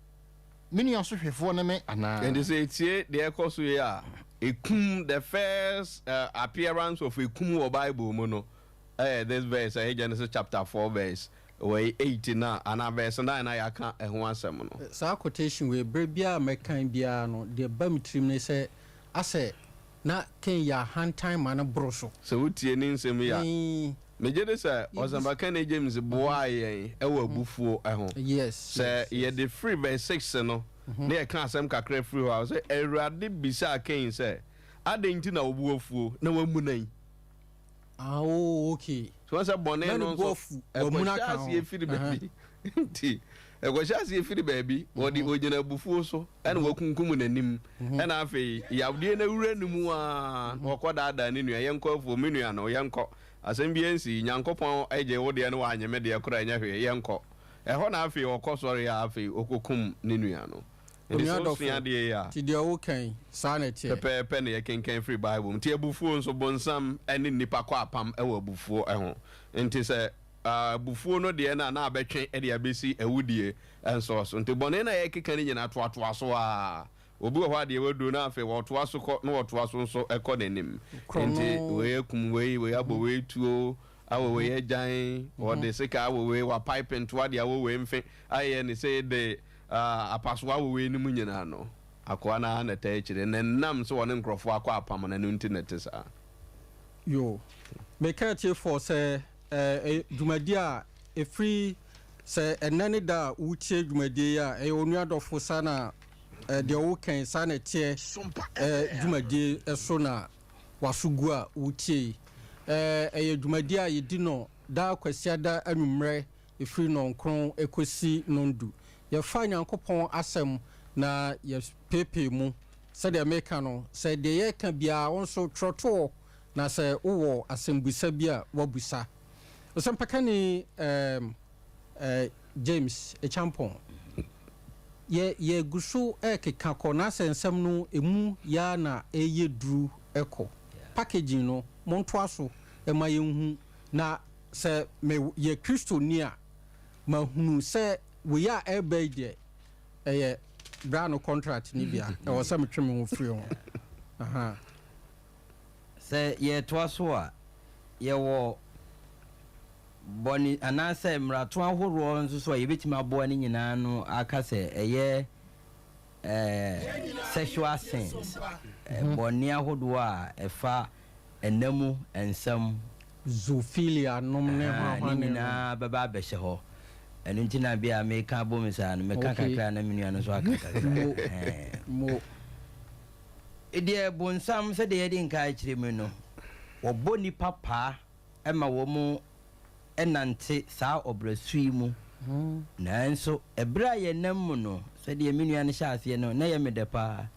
C: me nua sohwɛfoɔ ne me anaa?
B: Enti sɛ yɛtie deɛ ɛkɔ so yi a, ekum, the first appearance of ekum wɔ Bible mu no yɛ this verse, ɛyɛ Genesis chapter 4 verse wei 8 no a, anaa verse 9 a yɛaka ɛho asɛm no.
A: Saa quotation wei, berɛ biara a mɛkan biara no, deɛ ɛba me tirim ne sɛ, asɛ na Cain yɛ ahantan ma no boro so.
B: Sɛ wotie ne nsɛm yi a, megye di sɛ Ɔsɛmpakani James boaa yɛn wɔ abufuo ho. Sɛ yɛde firi verse 6 no na yɛka asɛm kakra firi hɔ a, ɔsɛ, Awurade bisaa Cain sɛ, Adɛn nti na wo bo afuo na woamuna yi?
A: Ah, oh, okay.
B: So wɔn sɛ bɔne no nso ɛkɔhyɛ aseɛ firi baabi nti ɛkɔhyɛ aseɛ firi baabi wɔde ogyina abufuo so ɛna wakunkum n'anim ɛna afei yawdeɛ no awura ne mu aa na ɔkɔ daadaa ne nua yɛnkɔ afuo me nua no yɛnkɔ asɛm bi ansi Nyankopɔn gye wo deɛ no wanye me deɛ koraa ɛnyɛ hwee yɛnkɔ ɛhɔ na afei ɔkɔ sɔre a afei ɔkɔkum ne nua no. Enti
A: Onua
B: sɛ
A: dɔfo,
B: wosua adeɛ yi a.
A: nti deɛ woka yi, saa na ɛteɛ?
B: Pɛpɛɛpɛ na yɛkenkan firi Bible mu. Nti abufuo nso, bonsam ne nnipa kɔ apam wɔ abufuo ho. Nti sɛ abufuo no deɛ no a, na abɛtwe de abɛsi awudie nso so. Nti bɔne no a yɛkeka no nyinaa toatoa so ara. Obi wɔ hɔ a deɛ waduru no afei ɔtoa so kɔ na ɔtoa so nso kɔ n'anim. Nti
A: Korɔno.
B: wei akum wei, wei abɔ wei tuo, awɔ wei agyan, ɔde sekaa awɔ wei, wapae pentoa de awɔ wei mfe, ayɛ ne sei de apasowa wɔ weinom nyinaa no, akoa no ara na ɛtaa akyire, na ɛnam sɛ ɔne nkurɔfoɔ akɔ apam no, ɛno nti na ɛte saa.
A: Yo, meka atiefoɔ sɛ ɛyɛ dwumadie a ɛfiri sɛ ɛnnɛ ne da a wotie dwumadie yi a, ɛyɛ onua dɔfo saa na deɛ woka yi saa na ɛteɛ dwumadie so na waso gu a wotie yi. Ɛyɛ dwumadie a yɛdi no daa Kwasiada anwummerɛ ɛfiri nnɔnkron kɔsi nnɔndu. Yɛfa Nyankopɔn asɛm na yɛpeepee mu. Sɛdeɛ meka no, sɛ deɛ yɛreka biara wo nso twerɛtoɔ na sɛ wowɔ asɛmbusa bi a woabusa. Ɔsɛmpakani ɛɛm ɛɛ James Acheampong, yɛ yɛgu so rekeka kɔ na sɛ nsɛm no ɛmu yɛ ara na ɛreyɛ duru kɔ. Packaging no, montoa so ma yɛnhu na Sɛ me yɛ Kristoni a, mahunu sɛ wei a ɛreba yi deɛ, ɛyɛ bra no contract no bi a, ɛwɔ sɛ metwe me ho firi ho. Aha.
D: Sɛ yɛretoa so a, yɛwɔ bɔne anaasɛ mmarato ahoroɔ nso so a yɛbɛtumi aboa ne nyinaa ano aka sɛ ɛyɛ sexual sins, bɔne ahodoɔ a ɛfa nna mu nsɛm.
A: Zoophilia nom ne
D: Ahaa, ne
A: hwanhwane nom.
D: nyinaa bɛba abɛhyɛ hɔ. Ɛno nti na bia meka abom saa no, meka
A: Okay.
D: kakra na me nua no nso aka kakra.
A: Mo,
D: Ɛhɛn.
A: mo.
D: Deɛ bonsam, sɛdeɛ yɛadi nka akyerɛ mu no, wɔbɔ nnipa paa ma wɔn nante saa ɔbrɛsu yi mu. Nanso ɛberɛ a yɛnam mu no, sɛdeɛ me nua no hyɛɛ aseɛ no, na ɛyɛ me dɛ paa.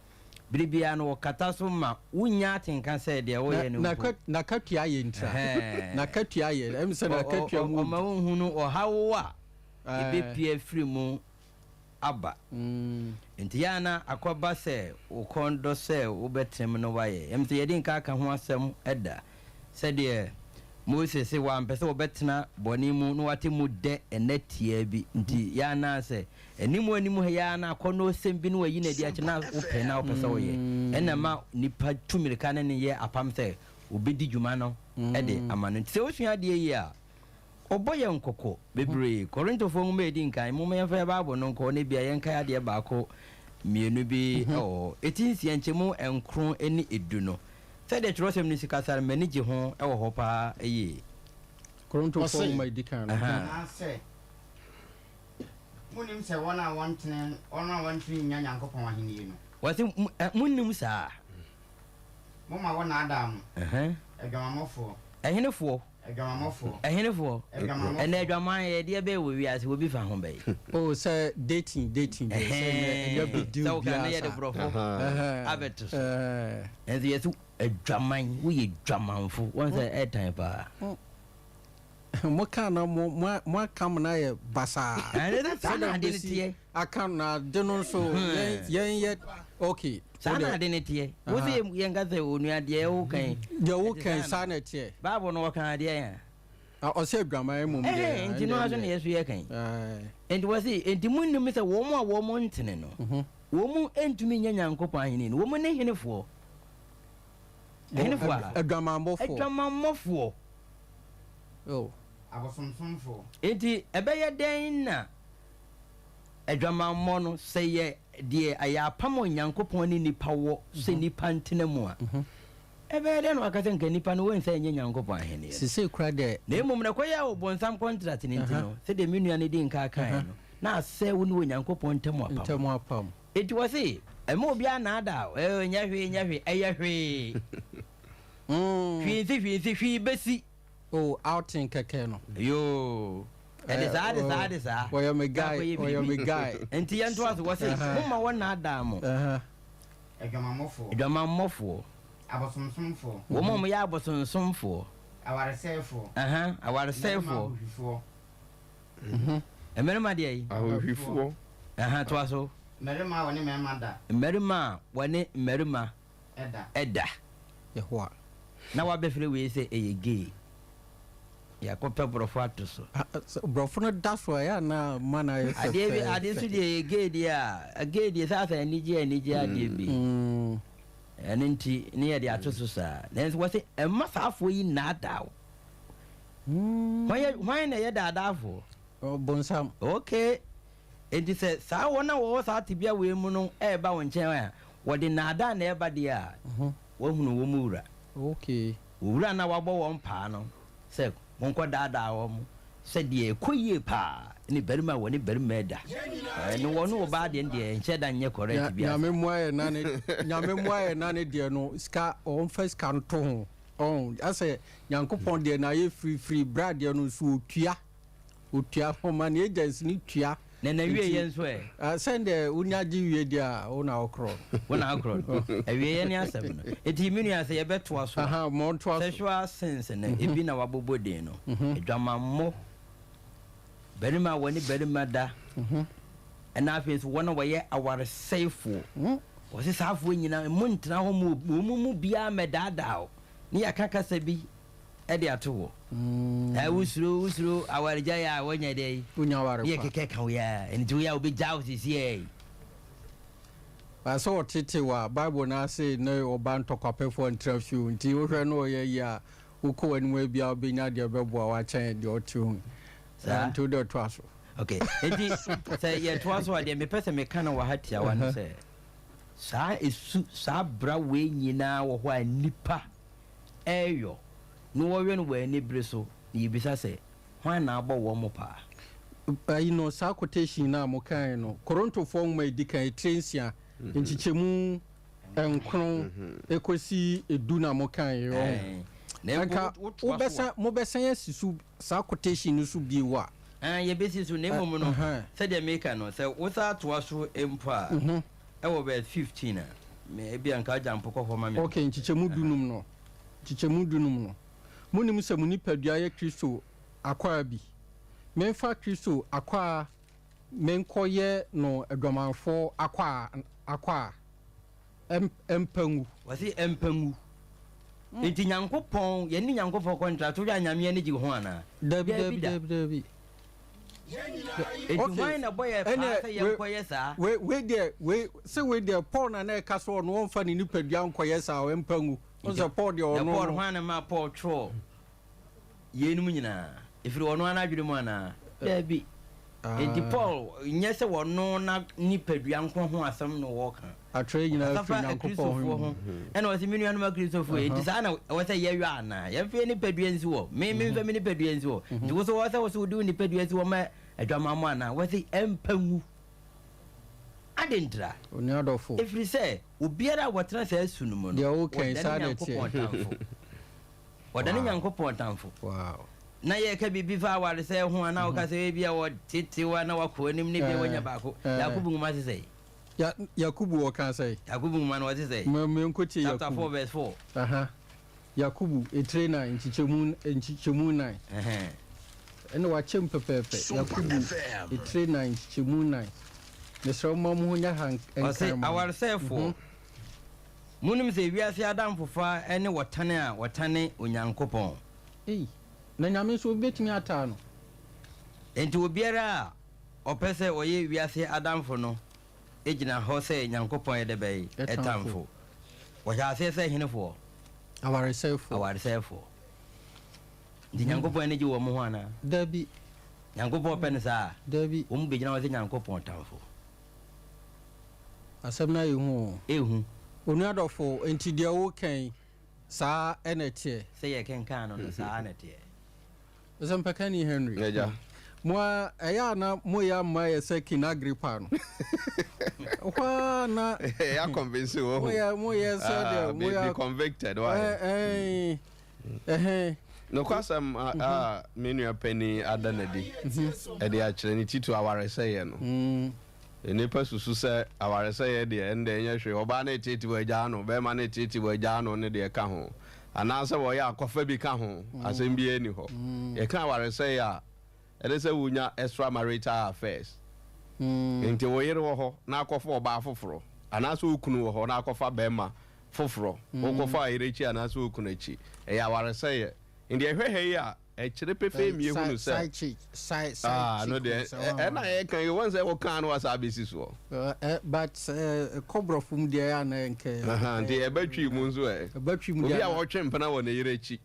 D: Bere biara no wɔkata so ma wunnya atenka sɛ deɛ woyɛ no mpo.
A: N'akatua yɛ ntira. N'akatua yɛ, ɛm sɛ n'akatua mu.
D: Ɔma wohunu ɔhaw a ebepue afiri mu aba. Enti yɛ a na akɔba sɛ wo kɔn dɔ sɛ wobɛtena mu no woayɛ. Ɛm sɛ yɛadi nka aka ho asɛm da, sɛdeɛ Mose se wampɛ sɛ wɔbɛtena bɔne mu na wate mu dɛ nna tiaa bi nti, yɛ a na sɛ Anim anim ha yi ara na akɔnnɔsɛm bi na wayi no adi akyerɛ na wopɛ na wopɛ sɛ woyɛ. Ɛna ɛma nipa tu mmirika ne no yɛ apam sɛ obedi dwuma no de ama no. Nti sɛ wosua adeɛ yi a, ɔbɔ yɛn kɔkɔ bebree. Korintofoɔ nwoma a ɛdi nkan, momma yɛmfa yɛn Bible no nkɔ na ebia yɛnkae adeɛ baako mmienu bi wɔ hɔ. Eti nsia nkyɛmu nkron ne du no, sɛdeɛ twerɛsɛm no si kasa no, m'ani gye ho wɔ hɔ paa yie.
A: Korintofoɔ
C: Ɔse,
A: nwoma a ɛdi kan no.
E: Anaasɛ Monnim sɛ wɔn a wɔntene wɔn a wɔntene nnya Nyankopɔn ahennie no?
D: Wɔse, Mo, ɛ, monnim saa?
E: Momma wɔnnaadaa mo,
D: Ɛhɛn.
E: adwamammɔfoɔ.
D: Ɛhenefoɔ?
E: Adwamammɔfoɔ.
D: Ɛhenefoɔ?
E: Adwamammɔfoɔ.
D: Ɛnɛ adwaman yɛ deɛ bɛyɛ wɔ wiase, obi fa ho bɛyi.
A: Oh, sɛ dating, dating deɛ, sɛ ɛnyɛ, ɛnyɛ big deal
D: Sɛ woka
A: biara
D: no yɛde
A: saa.
D: borɔfo
A: Ɛhɛn,
D: abɛto so.
A: ɛɛ.
D: Nanso yɛse adwaman, woyɛ dwamanfo, wɔn sɛ ɛɛtan paa.
A: Mo ka na mo mo mo aka mo na ayɛ basaa.
D: Ɛne sɛ saa na
A: Sɛdeɛ
D: ade no
A: mobɛsi
D: teɛ.
A: aka no na ade no nso yɛn yɛn yɛ okay.
D: Saa na ade no teɛ. Wo sɛ yɛn ka sɛ onua deɛ woka yi.
A: Deɛ woka yi saa na ɛteɛ.
D: Bible no wɔka adeɛ yɛn.
A: Ɔsɛ adwaman mmom deɛ.
D: Ɛhɛn nti no aso na yɛ so yɛ kan. Nti wɔ se nti mo nnim sɛ wɔn a wɔn ntene no wɔn ntumi nyɛ Nyankopɔn ahenni no wɔn ne henefoɔ. Henefoɔ a.
A: Adwamammɔfoɔ.
D: Adwamammɔfoɔ.
A: Oh.
E: Abosonsomfoɔ.
D: Enti ɛbɛyɛ dɛn na adwamammɔ no, sɛ yɛ deɛ ɛyɛ apam a Onyankopɔn ne nnipa wɔ sɛ nnipa ntena mu a, ɛbɛyɛ dɛn na waka sɛ nka nnipa no wɔnsan nyɛ Nyankopɔn ahennie no?
A: Sesei koraa deɛ.
D: Na mmom na ɛkɔyɛɛ ɔbonsam kɔntrat no nti no, sɛdeɛ me nua no dii nka kaeɛ no, na asɛe wo ne Onyankopɔn ntam apam.
A: Ntam apam.
D: Enti wɔse, Mma obiara nnaadaa wo, Ɛɛ, nyɛ hwee, nyɛ hwee, ɛyɛ hwee. Hwee nsi, hwee nsi, hwee bɛsi.
A: Oh, outing kɛkɛ no.
D: Yoo, ɛde saa, ɛde saa, ɛde saa.
A: Ɔyɛ me
D: Na
A: guy,
D: akɔyɛ
A: ɔyɛ me
D: biribi.
A: guy.
D: Enti yɛntoa so, wɔse, Momma wɔnnaadaa mo.
E: Adwamammɔfoɔ.
D: Adwamammɔfoɔ.
E: Abosonsomfoɔ.
D: Wɔn a wɔyɛ abosonsomfoɔ.
E: Awaresɛefoɔ.
D: Aha, awaresɛefoɔ.
E: Mmarima ahohwifoɔ.
D: Mmarima deɛ yi?
B: Ahohwifoɔ.
D: Aha, toa so.
E: Mmarima a wɔne mmarima da.
D: Mmarima a wɔne mmarima da.
A: Yehowa.
D: Na wabɛfrɛ wei sɛ ɛyɛ gay. Yɛakɔpɛ borɔfo ato so.
A: Borɔfo no da so a, ɛyɛ a na ma no ayɛ fɛfɛɛfɛ.
D: Adeɛ bi, adeɛ nso deɛ ɛyɛ gay deɛ a, gay deɛ sɛ asɛ anigye anigye adeɛ bi. Ɛno nti ne yɛde ato so saa. Nanso wɔse mma saa afoɔ yi nnaadaa wo. Hwan yɛ, hwan na ɛyɛ daadaafoɔ?
A: Ɔbonsam.
D: Okay. Enti sɛ saa wɔn a wɔwɔ saa tebea wei mu no reba wo nkyɛn a, wɔde nnaadaa na ɛreba deɛ a, woahunu wɔn wura.
A: Okay.
D: Wo wura no a wabɔ wɔn paa no sɛ monkɔdaadaa wɔn sɛ deɛ ɛkɔ yie paa ne barima a wɔne barima da. Ɛno wɔne ɔbaa deɛ no deɛ ɛnhyɛ da nyɛ correct biara saa.
A: Nyame mmoa yɛn na ne, Nyame mmoa yɛn na ne deɛ no sika, ɔmfa sika nto ho. Ɔn, asɛ Nyankopɔn deɛ no ayɛ firifiri, bra deɛ no nso ɔtua. Otua hɔ ma ne agents no tua.
D: Na n'awieɛ nso ɛ?
A: Ah, sɛn deɛ wonya gye wie deɛ a, wo na wokorɔ no.
D: Wo na wokorɔ no. Awieɛ ne asɛm no. Enti me nua sɛ yɛbɛtoa so a,
A: Aha, ma ɔntoa so.
D: sexual sins no, ebi na wabobɔ din no. Adwamammɔ, barima a wɔne barima da, ɛna afei nso wɔn a wɔyɛ awaresɛefoɔ. Wɔse saa afoɔ nyinaa, monntena hɔ ma wɔn mu biara mmɛdaadaa wo, ne yɛaka kasa bi de ato hɔ. Ɛɛ wosuro wosuro awaregyae a wɔnyɛ dɛ yi.
A: Wonya aware
D: Yɛ
A: pa.
D: kɛkɛ ka wo ya nti woyɛ a wobɛgyaa wo sisi ɛ.
A: Ba sɛ ɔtete wo a, Bible no ase ne ɔba ntɔkwapɛfoɔ ntra fie o, nti wohwɛ na ɔyɛ yie a, wokɔ w'anim a ebia wobɛnya deɛ ɛbɛboa wo akyɛn deɛ ɔte ho yi.
D: Saa.
A: Nti wode toa so.
D: Ok, nti sɛ yɛtoa so a deɛ mepɛ sɛ meka no wɔ ha tiawa ne sɛ saa esu saa bra wei nyinaa wɔ hɔ a nnipa reyɔ, na wɔyɔ no wɔ anibere so, na yebisa sɛ, Hwan na abɔ wɔn paa?
A: Ayi no, saa quotation no a mokaeɛ no, Korintofoɔ nwoma a ɛdi kan, etire nsia, nkyekyɛmu nkron kɔsi du na mokaeɛ, ɔho.
D: Na mpo
A: Anka
D: wotoa so a.
A: wobɛsan, mobɛsan asi so saa quotation no so bio a?
D: Ɛɛ, yɛbɛsi so, na mmom no, sɛdeɛ meka no, sɛ wosan toa so mpo a, Ɛwɔ verse 15 a, me ebia nka agya mpo kɔ hɔ ma me.
A: Ok, nkyekyɛmu dunum no, nkyekyɛmu dunum no, Monnim sɛ mo nipadua yɛ Kristo akwaa bi? Memfa Kristo akwaa menkɔyɛ no adwamanfoɔ akwaa akwaa? Ɛm, ɛmpa ngu.
D: Wɔse ɛmpa ngu. Enti Nyankopɔn, yɛne Nyankopɔn kɔntra, so wohwɛ a Nyame ani gye ho anaa?
A: Dabi,
D: Dabi
A: dabi,
D: da.
A: dabi, dabi.
D: Enti
A: Okay,
D: hwan na ɛbɔ yɛ paa
A: ɛnɛ
D: sɛ
A: wei
D: yɛnkɔyɛ saa?
A: wei wei deɛ wei sɛ wei deɛ Paul na na ɛka sɛ ɔno ɔmfa ne nipadua nkɔyɛ saa ɔmpa ngu. Wohu
D: Nti
A: sɛ Paul deɛ
D: na
A: ɔno
D: Paul
A: no
D: hwan na ɛmaa Paul twerɛɛ yeinom nyinaa? Ɛfiri ɔno ara n'adwene mu anaa? Daabi. Enti
A: ah,
D: Paul nyɛ sɛ ɔno na nipadua nko ho asɛm na ɔreka.
A: atwerɛ nyinaa
D: Ɔkasa
A: firi
D: fa
A: Nyankopɔn
D: Akristofoɔ
A: ho.
D: ho. Ɛna ɔse, Me nuanom Akristofoɔ, enti saa na ɛwɔ sɛ yɛyɔ anaa? Yɛmfa yɛn nipadua nsi hɔ. Me, memfa me nipadua nsi hɔ. Nti wo nso ɛwɔ sɛ wo nso wode wo nipadua si hɔ ma adwamammɔ anaa? Wɔse, Ɛmpa ngu. Adɛn ntira?
A: Onua dɔfo.
D: Ɛfiri sɛ obiara a ɔtena saa su no mu no,
A: Deɛ woka yi,
D: ɔdane
A: saa na ɛteɛ.
D: Nyankopɔn tamfo. Ɔdane
A: Wow.
D: Nyankopɔn tamfo.
A: Wow.
D: Na yɛreka biribi fa awaresɛe ho a, na woka sɛ ebia wɔtetew a na wakɔ anim na ebia wanya baako. Yakobo nwoma se sɛn?
A: Ya, Yakubu ɔka sɛn?
D: Yakobo nwoma no ɔse sɛn?
A: Ma menkɔtie
D: Chapter
A: Yakubu.
D: 4 verse 4.
A: Aha. Yakubu, etire nan, nkyekyɛmu, nkyekyɛmu nan.
D: Ɛhɛn.
A: Ɛna wakyɛm pɛpɛɛpɛ. Yakubu, etire nan, nkyekyɛmu nan. Mesrɛ wo ma mo ho nyɛ ha nkan
D: Ɔse,
A: ma me.
D: Awaresɛefoɔ, monim sɛ wiase adamfofa ne wɔtane a wɔtane Onyankopɔn.
A: Ei, na Nyame nso obi bɛtumi ataa no?
D: Enti obiara a ɔpɛ sɛ ɔyɛ wiase adamfo no gyina hɔ sɛ Nyankopɔn yɛ dɛbɛn? Tamfo. Wɔhyɛ aseɛ sɛ henefoɔ?
A: Awaresɛefoɔ.
D: Awaresɛefoɔ. Nti Nyankopɔn ani gye wɔn ho anaa?
A: Dabi.
D: Nyankopɔn pɛ no saa?
A: Dabi.
D: Wɔn bɛgyina hɔ sɛ Nyankopɔn tamfo.
A: Asɛm no ayɛ hu o.
D: Ehu.
A: Onua dɔfo, enti deɛ woreka yi, saa na ɛteɛ?
D: Sɛ yɛkenkan no no, saa na ɛteɛ.
A: Ɔsɛmpakani Henry,
B: Agya.
A: mo a ɛyɛ a na moyɛ ama yɛ sɛ King Agrippa no. Hɔ ara na.
B: Yɛ convince wo.
A: Moyɛ moyɛ sɛ deɛ
B: ah,
A: moyɛ.
B: Be convicted why?
A: Ɛɛ ɛhɛn.
B: Nokwasɛm a me nua panin ada no adi de akyerɛ ne titiriw awaresɛeɛ no. Nnipa susu sɛ awaresɛeɛ deɛ, ɛnde ɛnyɛ hwee, ɔbaa no reteetee wagyaa no, barima no reteetee wagyaa no ne deɛ ɛka ho, anaasɛ wɔyɛ akɔfa bi ka ho, asɛm biara nni hɔ. Yɛka awaresɛeɛ a, ɛne sɛ wonya extramarital affairs. Enti wo yere wɔ hɔ na akɔfa ɔbaa foforɔ, anaasɛ wo kunu wɔ hɔ na akɔfa barima foforɔ, wokɔfa ɔyere akyi anaasɛ wo kunu akyi. Ɛyɛ awaresɛeɛ. Enti ɛhwɛ ha yi a, Ɛkyerɛ pefee ma yɛhunu sɛ. Ah, no deɛ, ɛna yɛka yi, wɔn sɛ wɔkaa no wasa abɛsi
A: soɔ. But ɛkɔ borɔfo mu deɛ ɛyɛ na nkɛ.
B: Nti ɛbɛtwi mu nso ɛ.
A: Ɛbɛtwi mu
B: deɛ. Obi a wɔtwe mpena wɔ ne yere akyi.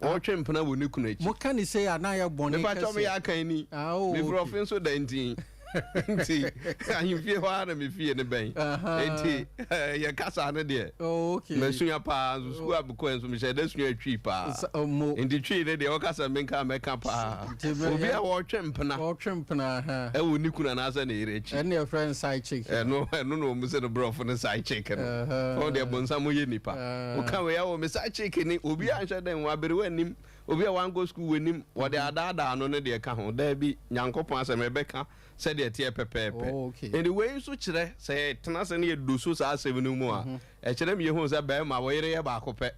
B: Wɔtwe mpena wɔ ne kunu akyi.
A: Mo ka ne sei a na yɛ bɔne kɛseɛ.
B: Mepa kyɛw meyɛ akan ni.
A: Ah, oh,
B: Me borɔfo nso da nti. Nti ahemfie hɔ ara na me fie no bɛn. Nti yɛ kasa no deɛ.
A: Oh, okay.
B: Masua paa nso sukuu a mekɔɛ nso mehyɛ da sua twi paa.
A: Oh,
B: Nti twi no deɛ wɔka sɛ menka mɛka paa. Obi a wɔtwe mpena.
A: Wɔtwe mpena ha.
B: Ɛwɔ ne kunu anaasɛ ne yere akyi.
A: Ɛne ɛfrɛ no side chick.
B: Ɛno ɛno na wɔn sɛ no borɔfo no side chick no. Wɔn deɛ bonsam yɛ nipa. Woka wei awɔ me side chick ni obi anhyɛ dɛn wɔn aberewa anim. Obi a wankɔ sukuu w'anim, wɔde adaadaa no ne deɛ ɛka ho. Daabi, Nyankopɔn asɛm, ɛbɛka sɛdeɛ ɛteɛ pɛpɛɛpɛ.
A: Oh, okay.
B: Enti wei nso kyerɛ, sɛ yɛtena ase na yɛdu so saa asɛm no mu a, ɛkyerɛ ma yɛhu sɛ barima, wo yere yɛ baako pɛ.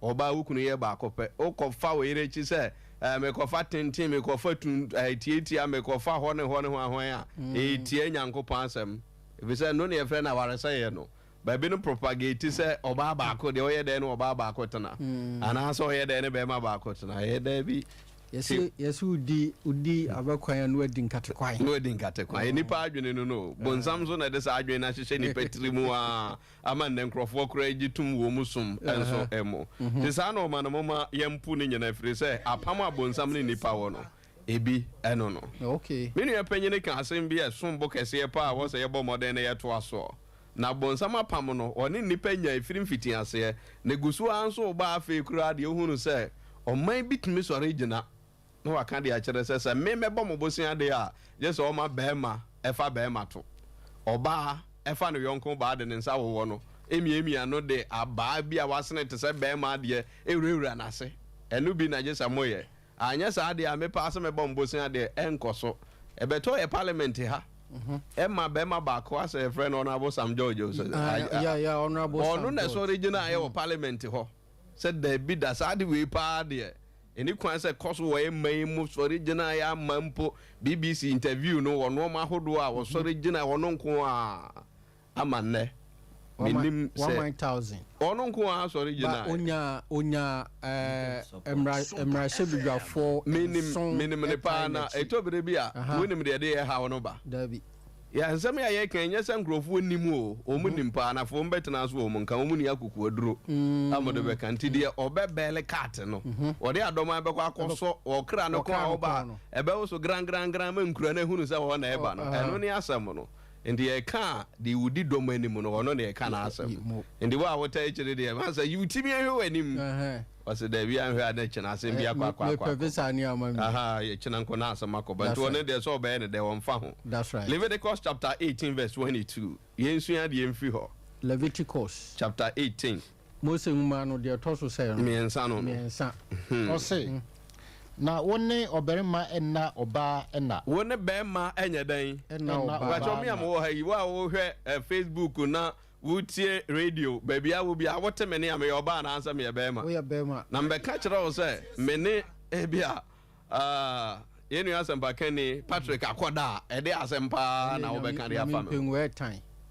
B: Ɔbaa, wo kunu yɛ baako pɛ. Wokɔfa wo yere akyi sɛ, eh, mekɔfa tenten, mekɔfa tun, eh, tiatia, mekɔfa hɔ ne hɔ ne hwan hwan a, ɛtia Nyankopɔn asɛm. Ɛfiri sɛ ɛno na yɛfrɛ no awaresɛeɛ no. Baabi no propagate sɛ ɔbaa baako deɛ ɔyɛ dɛn ne ɔbaa baako tena anaasɛ ɔyɛ dɛn ne bɛrima baako tena ɛyɛ daabi.
A: Yɛse yɛse wodi wodi abɛkwan a na wadi nkate kwan.
B: Na wadi nkate kwan. Ɛyɛ nipa adwene no no. Bonsam nso na ɛde saa adwene no ahyehyɛ nipa tiri mu a ama nnɛ nkurɔfoɔ koraa gye tom wɔ mu som nso mu. Nti saa nnoɔma no momma yɛmpo ne nyinaa ɛfiri sɛ apam a bonsam ne nipa wɔ no ebi ɛno no. Me nua panyini ka asɛm bi a ɛsom bo kɛseɛ paa a ɛwɔ sɛ yɛbɔ mmɔden na yɛtoa soɔ. Na bonsam apam no, ɔne nnipa nyae firi mfitiaseɛ, na ɛgu so ara nso reba afei koraa deɛ wohunu sɛ ɔman bi tumi sɔre gyina na waka de akyerɛ sɛ, sɛ me mɛbɔ mo bosea deɛ a, gye sɛ ɔma barima fa barima to, ɔbaa fa ne yɔnko baa de ne nsa wowɔ no, miamia no de abaa bi a wasene te sɛ barima adeɛ wurawura n'ase, ɛno bi na gye sɛ moyɛ. Anyɛ saa deɛ a me paa sɛ mɛbɔ mbosea deɛ ɛnkɔ so. Ɛbɛtɔ yɛ parliament ha ɛma bɛɛma baako asɛ yɛfrɛ no Honourable Sam George o sɛ ɔno na ɛsɔre gyinaeɛ wɔ parliament hɔ sɛ daabi da saa ade wei paa deɛ ɛni kwan sɛ ɛkɔ so wɔ yɛ man yi mu sɔre gyinaeɛ ama mpo BBC interview no wɔ nnoɔma ahodoɔ a wɔsɔre gyinaeɛ ɔno nko ara. Ama nnɛ, mennim sɛ ɔno nko ara sɔre gyinae.
A: Ba onya onya ɛɛ mmra mmarahyɛbadwafoɔ
B: Menim,
A: nson
B: menim no
A: ɛtae
B: paa, na
A: n'akyi.
B: ɛtɔ bere bi a,
A: Aha.
B: wonim deɛ ɛde yɛn haw no ba.
A: Dabi.
B: Yɛ nsɛm yi a yɛreka yi, ɛnyɛ sɛ nkurɔfoɔ nnim o, wɔn nim paa, na afei wɔbɛtena so wɔn nka, wɔn nni akokoɔduro a wɔde bɛka. Nti deɛ ɔbɛbɛɛle cart no, ɔde adɔman bɛkɔ akɔsɔ ɔkra no kɔn a
A: Ɔkra no
B: ɔba
A: kɔn no.
B: a, ɛbɛwoso grangrangra ma nkura no ahunu sɛ wɔn na ɛreba no. Ɛno ne asɛm no. Nti yɛka a, deɛ ɔdi dɔm anim no, ɔno na yɛka n'asɛm. Nti wo a wotaa akyire deɛ, ma sɛ wotumi ahwɛ w'anim. Ɔse daabi anhwɛ a na kyena asɛm bi akɔ akɔ akɔ akɔ. Aha, kyena nko na asɛm akɔba. Nti ɔno deɛ sɛ ɔbɛyɛ no dɛ, ɔmfa ho. Leviticus chapter 18 verse 22, yɛnsua adeɛ mfiri hɔ.
A: Leviticus.
B: Chapter 18.
A: Mose nwoma no, deɛ ɛtɔ so sɛn no?
B: Mmiɛnsa no no.
A: Mmiɛnsa.
C: Ɔse, Na wo ne ɔbarima nna ɔbaa nna.
B: Wo ne barima nyɛ dɛn?
A: Nna ɔbaa
B: Mpakyɛw
C: nna.
B: me a mewɔ ha yi, wo a wohwɛ Facebook na wotie radio, baabi a wɔ biara, wote me nne a, meyɛ ɔbaa anaasɛ meyɛ barima?
A: Woyɛ barima.
B: Na mebɛka kyerɛ wo sɛ me ne ebia yɛn nua asɛmpakani Patrick akɔda a, ɛde asɛm paa na wobɛka de afa me ho.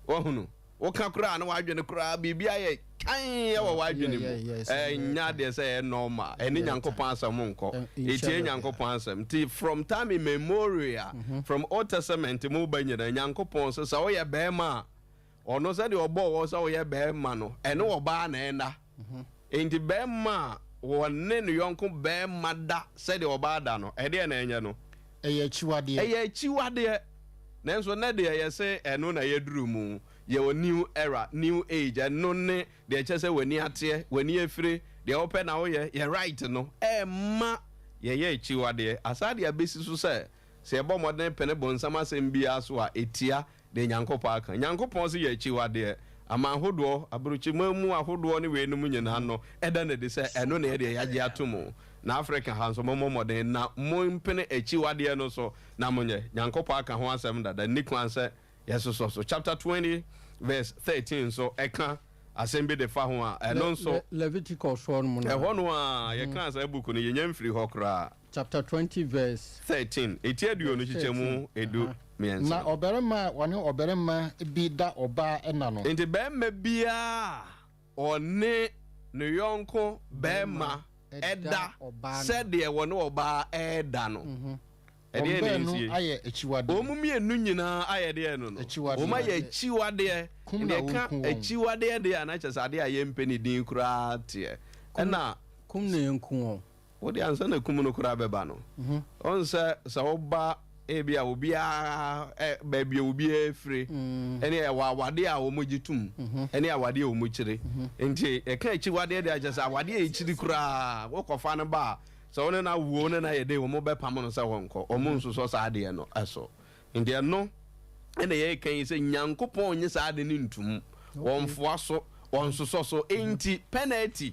B: Woahunu? Woka koraa na w'adwene koraa biribi ayɛ kann wɔ w'adwene mu. Ɛnyɛ adeɛ sɛ ɛyɛ normal. Ɛne Nyankopɔn asɛm nkɔ. Ɛtia Nyankopɔn asɛm. Nti from time immemorial, from Old Testament mu ba nyinaa, Nyankopɔn sɛ sɛ woyɛ barima a, ɔno sɛdeɛ ɔbɔɔ wɔ sɛ woyɛ barima no, ɛne ɔbaa na ɛnna. Nti barima a. wɔne ne yɔnko barima da sɛdeɛ ɔbaa da no, ɛdeɛn na ɛnyɛ no?
C: Ɛyɛ akyiwadeɛ.
B: Ɛyɛ akyiwadeɛ. Nanso nnɛ deɛ yɛse ɛno na yɛaduru mu. Yɛwɔ new era, new age, ɛno ne deɛ ɛkyerɛ sɛ w'ani ateɛ, w'ani afire, deɛ wopɛ na woyɛ, yɛ right no ɛmma yɛyɛ akyiwadeɛ. Asaa de abɛsi so sɛ, sɛ yɛbɔ mmɔden pene bonsam asɛm biara so a, ɛtia deɛ Nyankopɔn aka. Nyankopɔn se yɛ akyiwadeɛ. Aman ahodoɔ, aburokyiman mu ahodoɔ ne weinom nyinaa no, ɛda no adi sɛ ɛno na yɛdeɛ yɛagye ato mu. Na Afrika ha nso mommɔ mmɔden na mompene akyiwadeɛ no so na monyɛ. Nyankopɔn aka ho asɛm dada, nni kwan sɛ yɛsosɔ so. Chapter 20 verse 13 nso ɛka asɛm bi de fa ho a, ɛno nso.
A: Leviticus hɔ nom no.
B: Ɛhɔ no ara, yɛkaa saa book no, yɛnnya mfiri hɔ koraa.
A: Chapter 20 verse.
B: 13, eti aduonu kyekyɛ mu edu mmiɛnsa.
C: Na ɔbarima a ɔne ɔbarima bi da ɔbaa nna no.
B: Enti barima biara a ɔne ne yɔnko barima da sɛdeɛ wɔne ɔbaa reda no,
C: Wɔn
B: ɛdeɛn na
C: baanu
B: ɛnsie?
C: ayɛ akyiwadeɛ.
B: Wɔn mmienu nyinaa ayɛ deɛn no no?
C: Akyiwadeɛ.
B: Wɔn ayɛ akyiwadeɛ.
C: Kum na
B: Deɛ ɛka
C: wɔnku wɔn.
B: akyiwadeɛ deɛ a, na kyerɛ sɛ adeɛ a yɛmpɛ ne din koraa teɛ. Ɛna.
A: Kum na yɛnku wɔn.
B: Wo deɛ ansa na kum no koraa bɛba no, wohu sɛ sɛ woba ebi a obiara ɛ baabi a obiara firi ɛne ɛwɔ awadeɛ a wɔgye tom ɛne awadeɛ a wɔkyiri. Nti yɛka akyiwadeɛ deɛ a kyerɛ sɛ awadeɛ a ɛkyiri koraa wokɔfa no ba a sɛ wo ne no awo wo ne no ayɛ dei wɔbɛpam no sɛ wɔnkɔ, wɔn nsosɔ saa adeɛ no so. Nti ɛno na yɛreka yi sɛ Nyankopɔn nye saa ade no ntum, wɔnfoa so, wɔnsosɔ so. Enti penalty,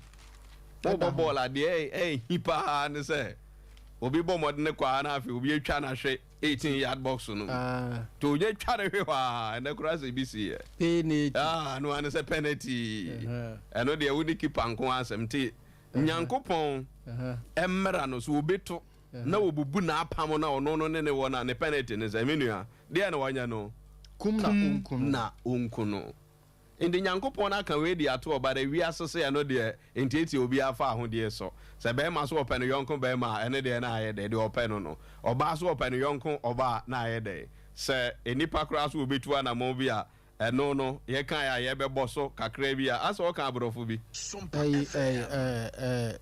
B: wobɔ bɔɔl a deɛ ɛhi paa ne sɛ obi bɔ mmɔden kɔ a na afei obi atwa no ahwe 18 yard box no mu. Nti onya twa no hwe hɔ a, ɛnɛ koraa sɛ ebi si yɛ.
A: Penalty.
B: Ah, no ano sɛ penalty. Ɛno deɛ wo ne keeper nko asɛm. Nti Nyankopɔn mmara no so obi to na wɔbubu n'apam no a ɔno no ne ne wɔ no a, ne penalty ne sɛ, Me nua, deɛn na wanyɛ no?
C: Kum na
B: Kum
C: ɔnku no.
B: na ɔnku no. Enti Nyankopɔn aka wei de ato ɔba dɛ, wiase se ɛno deɛ ntiatia obiara fa ahodie so. Sɛ barima so ɔpɛ ne yɔnko barima a, ɛno deɛ na ayɛ dɛ, deɛ ɔpɛ no no. Ɔbaa so ɔpɛ ne yɔnko ɔbaa a, na ayɛ dɛ. Sɛ nnipa koraa so wɔbɛtu anamɔn bi a, ɛno no, yɛkae a yɛbɛbɔ so kakra bi a, asɛ ɔka aborɔfo bi.
A: Ɛyi, ɛyi, ɛɛ, ɛɛ,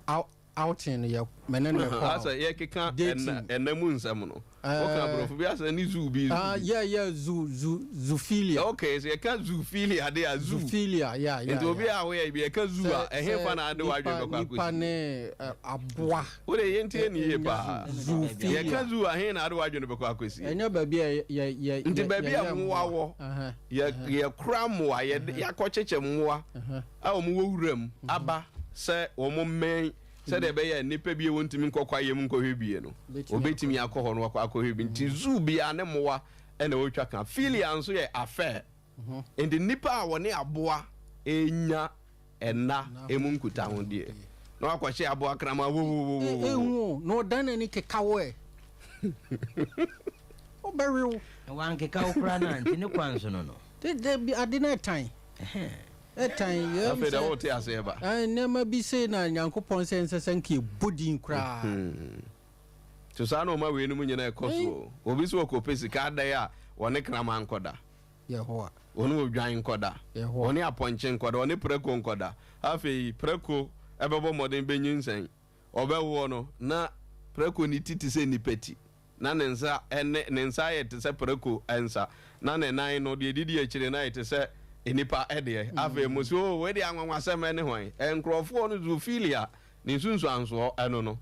A: aw, Outing no yɛ me ne no kɔ out.
B: Asɛ yɛkeka
A: Dating.
B: ɛna ɛna mu nsɛm no. Woka aborɔfo bi asɛ ne zoo bi zoo
A: Ah
B: bi.
A: yeah yeah zoo zoo zoophilia.
B: Okay sɛ yɛka zoophilia de a zoo.
A: Zoophilia yeah yeah
B: Nti obi
A: yeah.
B: a woyɛ bi yɛka zoo a
A: Sɛ
B: ɛhe
A: sɛ
B: fa na ade
A: nipa
B: w'adwene bɛkɔ
A: nipa
B: akɔsi.
A: ne eh, aboa.
B: Wo de yɛntie ne yie
A: Ɛnya
B: paa.
A: zoophilia.
B: Yɛka zoo a he na ade w'adwene bɛkɔ akɔsi.
A: Ɛnyɛ baabi a yɛ yɛ yɛ
B: Nti baabi a
A: yɛyɛ
B: mmoa
A: mmoa.
B: wɔ
A: Ɛhɛn
B: yɛ
A: ɛhɛn
B: yɛkora mmoa yɛde
A: ɛhɛn
B: yɛakɔkyekyɛ mmoa
A: ɛhɛn.
B: a wɔwɔ wuram aba sɛ wɔmmɛn sɛdeɛ ɛbɛyɛ a nnipa bi a wɔntumi nkɔ kwaeɛ mu nkɔhwɛ bie no, wɔbɛtumi akɔ hɔ no wakɔ akɔhwɛ bi. Nti zoo biara ne mmoa na wɔtwa ka. Philia nso yɛ affair. Nti nnipa a wɔne aboa renya ɛnna mu nkutahodie na wakɔhye aboa kraman wowowowowo.
A: Ehu o, na ɔdan n'ani keka wo ɛ. Ɔbɛwe wo.
D: Na wankeka wo koraa no a, nti ne kwan so no no.
A: Dabi, ade no ɛtan. Ɛtan. Yɛm
B: Afei deɛ
A: sɛ
B: wote aseɛ ba.
A: nneɛma bi sei na Nyankopɔn sɛ ɛnsɛ sɛ nka yɛbɔ din koraa.
B: So saa na ɔma weinom nyinaa ɛkɔ so o. Obi sɛ ɔkɔpɛ sika adɛn a ɔne kraman nkɔda.
A: Yehowa.
B: Ɔne odwan nkɔda.
A: Yehowa.
B: Ɔne apɔnkye nkɔda. Ɔne prako nkɔda. Afei prako ɛbɛbɔ mmɔden bɛnyinsɛn. Ɔbɛwoɔ no, na prako no ti te sɛ nnipa ti, na ne nsa ne ne nsa ayɛ te sɛ prako nsa, na ne nan no, deɛ ɛdidi akyire no ayɛ te sɛ nnipa deɛ. Afei mo se, Oo, wei deɛ anwanwasɛm ne hwan? Nkurɔfoɔ no, zoophilia, ne nsunsuansoɔ ɛno no.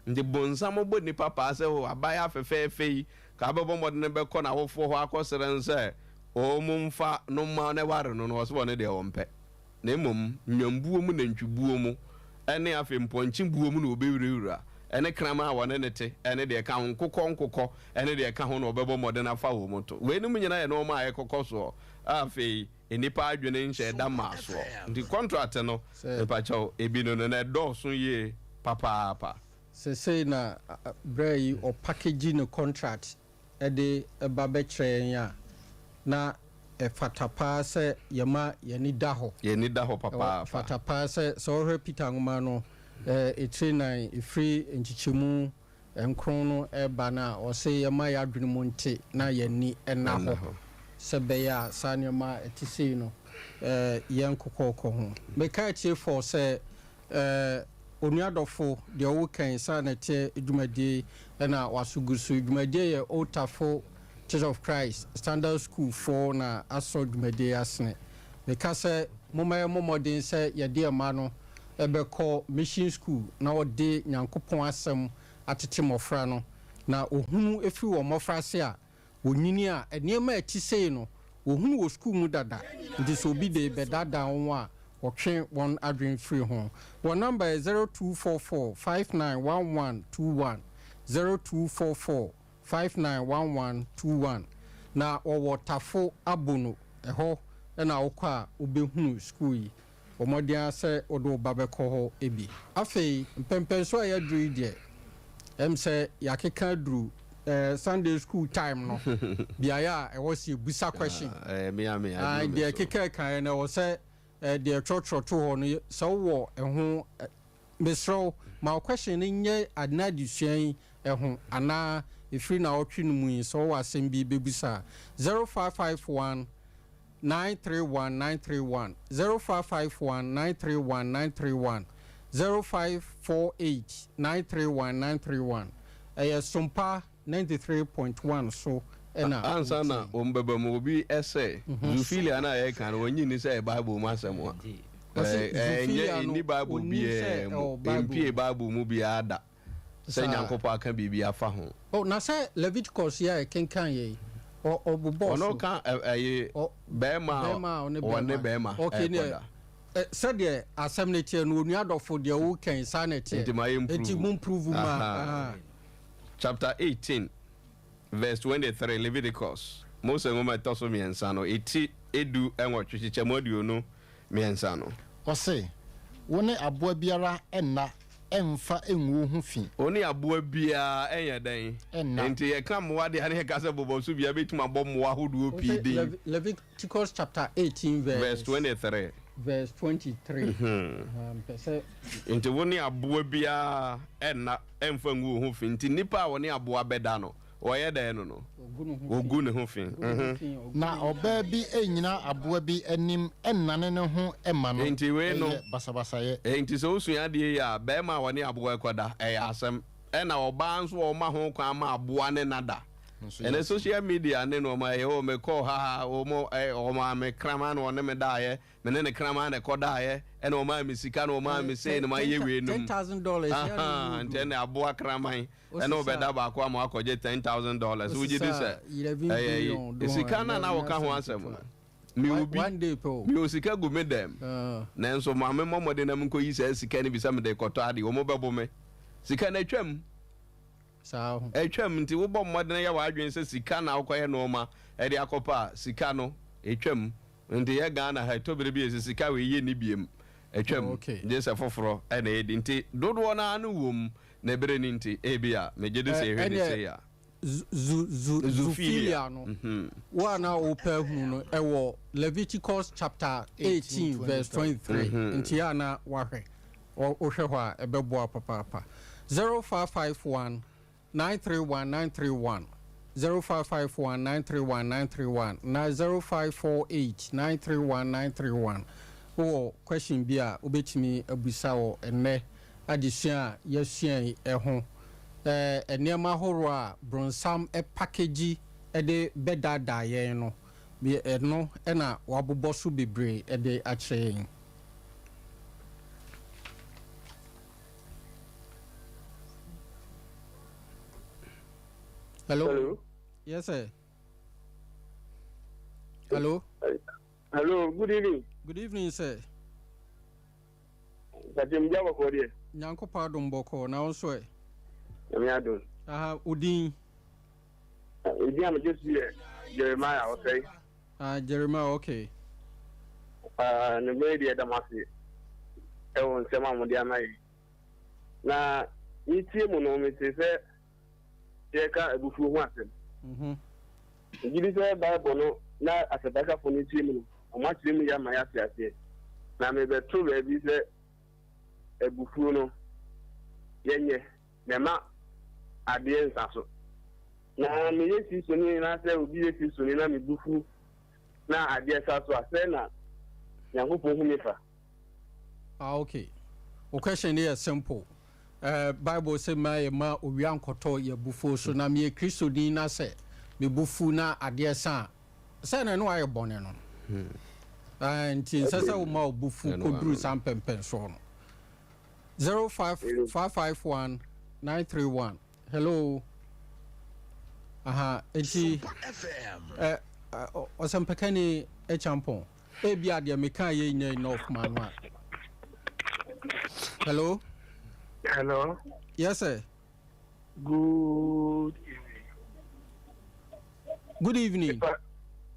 B: Nti bonsam bɔ nnipa paa sɛ, Oo, abaayewa fɛfɛɛfɛ yi, ka wobɛbɔ mmɔden bɛkɔ n'awofoɔ hɔ akɔsrɛ no sɛ wɔmfa no mma no ware no no, ɔse ɔno deɛ ɔmpɛ. Na mmom nnwambuo mu, nantwibuo mu, ne afei mpɔnkye buo mu na wɔbɛwurawura, ne kraman a wɔne no te, ne deɛ ɛka ho, nkokɔ nkokɔ, ne deɛ ɛka ho na wɔbɛbɔ mmɔden afa wɔn to. Weinom nyinaa yɛ nnoɔma a ɛkokɔ soɔ a afei nnipa adwene nhyɛɛ da mmaa soɔ. Nti kɔntrate no, mepakyɛw, ebi no no, na ɛdɔɔso yie papaapa.
A: Sesei na berɛ yi ɔpakegyi ne contract de ba bɛkyerɛ yɛn a, na ɛfata paa sɛ yɛma yɛn ani da hɔ.
B: Yɛn ani da hɔ papaapa.
A: Ɛfata paa sɛ, sɛ wohwɛ Peter nwoma no etire nan, ɛfiri nkyekyɛmu nkron no reba no a, ɔse yɛmma yɛn adwene mu nte na yɛn ani nna hɔ sɛ ɛbɛyɛ a saa nneɛma a ɛte sei no yɛnkokɔkɔ ho. Meka atiefoɔ sɛ. Eh, onua dɔfo, deɛ wo kan saa na ɛteɛ dwumadie ɛna waso gu so. Dwumadie yɛ Old Tafo Church of Christ Standard School foɔ na asɔ dwumadie asene. Meka sɛ momma yɛmmɔ mmɔden sɛ yɛde yɛn mma no bɛkɔ mission school na wɔde Nyankopɔn asɛm atete mmɔfra no, na wɔhunu firi wɔn mmɔfraase a wɔnyini a, nneɛma a ɛte sei no, wɔhunu wɔ sukuu mu dada, nti sɛ obi de rebɛdaadaa wɔn a, wɔtwe wɔn adwene firi ho. Wɔn namba yɛ 0244 591121, 0244 591121. Na wɔwɔ Tafo Abono, ɛhɔ na wokɔ a wobɛhunu sukuu yi. Bɔ mmɔden ara sɛ wode wo ba bɛkɔ hɔ bi. Afei, mpɛnpɛnso a yɛaduru yi deɛ, ɛm sɛ yɛakeka aduru eh, Sunday school time no, beaeɛ a ɛwɔ sɛ yɛbusa question.
B: Ah, eh, me a me
A: Ah,
B: aduru me
A: deɛ
B: so.
A: ɛkeka ɛkaeɛ no, ɛwɔ sɛ eh, deɛ ɛtwerɛtwerɛ to hɔ no, sɛ wowɔ ɛho eh, mesrɛ wo, ma wo question no nyɛ adena adesua yi ho anaa ɛfiri naawɔtwe no mu yi, sɛ wowɔ asɛm bi bɛbusa a, 0551 931 931 0551 931 931 0548 931 931 Ɛyɛ Sompa 93.1 so na
B: Ansa na
A: wotie.
B: wɔn bɛba mu, obi sɛ, Zoophilia no a yɛreka no, wɔnnye nni sɛ ɛyɛ Bible mu asɛm a.
A: Ɔse
B: Ɛnyɛ,
A: zoophilia no
B: ɛnni Bible
A: ɔnnim sɛ
B: biara mu.
A: ɛwɔ Bible
B: Ɛmpuee
A: mu.
B: Bible mu biara da sɛ
A: Saa.
B: Nyankopɔn aka biribi afa ho.
A: Oh, na sɛ Leviticus yi a yɛkenkan yɛ yi, ɔ, ɔbobɔɔ
B: Ɔno
A: so.
B: ka ɛ, ɛyi,
A: Ɔ,
B: bɛrima a
A: bɛrima a ɔne
B: ɔne
A: bɛrima.
B: bɛrima
A: Okay, ne
B: ɛrekɔda.
A: ɛ, sɛdeɛ asɛm no teɛ no, onua dɔfo, deɛ woka yi, saa na ɛteɛ.
B: Nti ma yɛn
A: Enti
B: prove.
A: mo mprove ma.
B: Aha.
A: Aha.
B: Chapter 18 verse 23, Leviticus, Mose nwoma a ɛtɔ so mmiɛnsa no, eti 18 kyekyɛmu 23 no.
C: Ɔse, Wo ne aboa biara nna mmfa ngu wo ho fi.
B: Wo ne aboa biara nyɛ dɛn?
C: Nna.
B: Enti yɛka mmoa deɛ a, na yɛka sɛ bobɔ so biara bɛtumi abɔ mmoa ahodoɔ pii
A: Ɔse
B: din.
A: Leviticus chapter 18
B: Verse
A: verse
B: 23.
A: verse 23. Aha, mpɛ sɛ.
B: Enti wo ne aboa biara nna mmfa ngu wo ho fi. Nti nnipa a wɔne aboa bɛda no, wɔyɛ dɛn no no? Wɔgu ne ho fi.
C: Na ɔbaa bi nnyina aboa bi anim nnane ne ho mma no,
B: Enti wei no,
C: ɛyɛ basabasayɛ.
B: Enti sɛ wosua adeɛ yi a, barima a ɔne aboa rekɔda, ɛyɛ asɛm. Ɛna ɔbaa nso a ɔma ho kwan ma aboa ne no da. Ɛnɛ social media ne nnoɔma ɛyɛ, oh mekɔɔ ha ha, wɔn, wɔmaa me kraman na wɔne me daeɛ, Me ne ne kraman na ɛkɔdaeɛ, ɛna ɔmaa me sika na ɔmaa me sei na mayɛ wei nom.
A: $10,000.
B: Nti ɛna aboa kraman ɛna ɔbɛda baako ama wakɔgye $10,000. Wogye di sɛ ɛyɛ yi? Sika no a na wɔka ho asɛm no, mewɔ bi, mewɔ sika gu me dɛm, nanso ma memmɔ mmɔden na menkɔyi saa sika no bi sɛ mede rekɔtɔ adeɛ, wɔbɛbo me. Sika no atwam. Atwam nti wobɔ mmɔden yɛ w'adwene sɛ sika na wokɔyɛ nnoɔma de akɔpɛ a, sika no, ɛtwam. Nti yɛ Ghana ha ɛtɔ bere bi a ɛsɛ sika wei yɛ nni biem atwam gye sɛ foforɔ na ɛdi nti dodoɔ no ara no wom na bere no nti ebia megye di sɛ yɛhwɛ no sei a.
A: Zoophilia no wo a na wopɛ ahunu no ɛwɔ Leviticus chapter 18 verse 23 nti yɛ a na wahwɛ wohwɛ hɔ a ɛbɛboa papaapa 0551 931 931 0551 931 931 na 0548 931 931 Wowɔ question bi a wobɛtumi abusa wɔ ɛnnɛ adesua a yɛasua yi ho? Nneɛma ahoroɔ a bronsam package de bɛdaadaa yɛn no, ɛno na wabobɔ so bebree de akyerɛ yɛn. Hello.
F: Hello.
A: Yes, sir. Hello.
F: Hello. Good evening.
A: Good evening, sir.
F: Sàtìmù jẹ́ àbọ̀kọ̀ díẹ̀.
A: Nyankopɔn adom bɔkɔ na wo nso ɛ.
F: Nyame adom.
A: Aha, odin.
F: Edin a megye so yɛ Jeremiah Ɔsɛe.
A: Ah, Jeremiah, okay.
F: Ah, ne bɛyɛ deɛ ɛda mo ase ɛwɔ nsɛm a mode ama yɛn. Na metie mu no, mete sɛ yɛka abufuo ho asɛm. Megye di sɛ Bible no na asɛmpakafo no tie mu no, wɔakyerɛ mu yɛ ama yɛate aseɛ. Na mebɛto baabi sɛ abufuo no yɛnyɛ na ɛma adeɛ nsa so. Na meyɛ Kristoni na sɛ obi yɛ Kristoni na me bo fu na adeɛ sa so a, sɛn na Nyankopɔn hu me fa?
A: Ah, okay. Wo question no yɛ simple. Eh, Bible se mma yɛmma owia nkɔtɔ yɛn abufuo so. Na meyɛ Kristoni na sɛ me bo fu na adeɛ sa a, sɛ na ɛne wayɛ bɔne no. Eh, nti nsɛ sɛ woma wo bo fu kɔduru saa mpɛmpɛnsoɔ no. 05 551 931. Hello. Aha, enti eh, ɔsɛmpakani Acheampong, ebi a deɛ meka yɛ nyɛ enough ma no a. Hello.
G: Hello.
A: Yes, sir.
G: Good evening.
A: Good evening.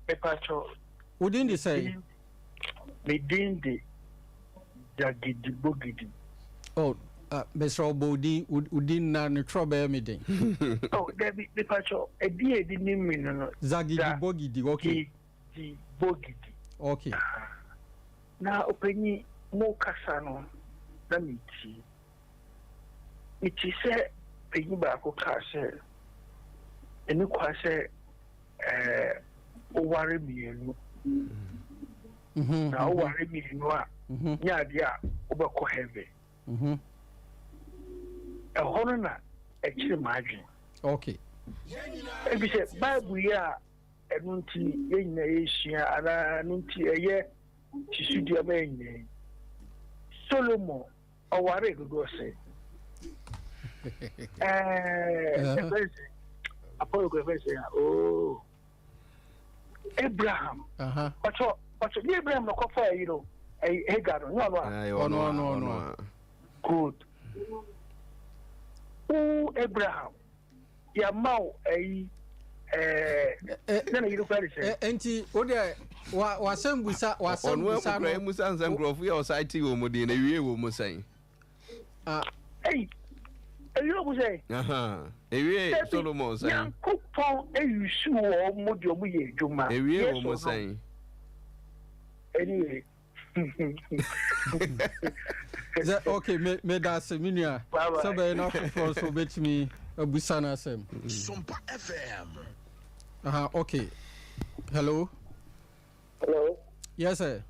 G: Mepacho.
A: Wo din de sɛn?
G: Me din de Jagidi Bogidi.
A: Oh, mesrɛ wo bɔ wo din, wo din na ne twerɛ bɛyɛ me den.
G: Oh, dabi, mepacho, ɛdin a ɛdi nim me no no.
A: Zagidi Bogidi, okay.
G: Gidi Bogidi.
A: Okay.
G: Na ɔpanyin, mo kasa no, na metie. Mete sɛ panyin baako kaa sɛ, ɛni kwan sɛ ɛɛ woware mmienu. Na woware mmienu a, nyɛ adeɛ a wobɛkɔ heaven. Ɛhɔ no na ɛkyere m'adwene.
A: Okay.
G: Ebi sɛ Bible yi a ɛno nti yɛn nyinaa yɛsua anaa ɛno nti ɛyɛ susudua ma yɛn nyinaa yi. Solomon ɔware dodoɔ sɛ. Ɛɛ ɛfɛn sɛ apɔlɔ kɔ ɛfɛn sɛ ooo Abraham. Ɔtɔ ɔtɔ ní Abraham na ɔkɔfa ɛyi no ɛyi Hagar no nyɛ ɔno a.
A: Ɔno ɔno ɔno a.
G: Good. Wo Abraham yɛama wo ɛyi ɛɛ ne na yiri kura de sɛ.
A: Nti o deɛ wa wasɛm busa wasɛm busa
B: no. Ɔno akura musa nsɛm nkurɔfo yɛ ɔsan ti wɔn mu den na ewie wɔn mu sɛn.
G: Ɛyi ewie wɔn mu sɛn.
B: Ewie Solomon sɛn.
G: Nyankopɔn eyusu wɔn mu deɛ wɔn yɛ adwuma.
B: Ewie wɔn mu sɛn.
G: Anyway.
A: Sɛ ok me meda ase me nua sɛ bɛyɛ na foforɔ nso wobɛtumi abusa no asɛm.
H: Sompa FM.
A: Aha ok hello.
F: Hello.
A: Yes sir.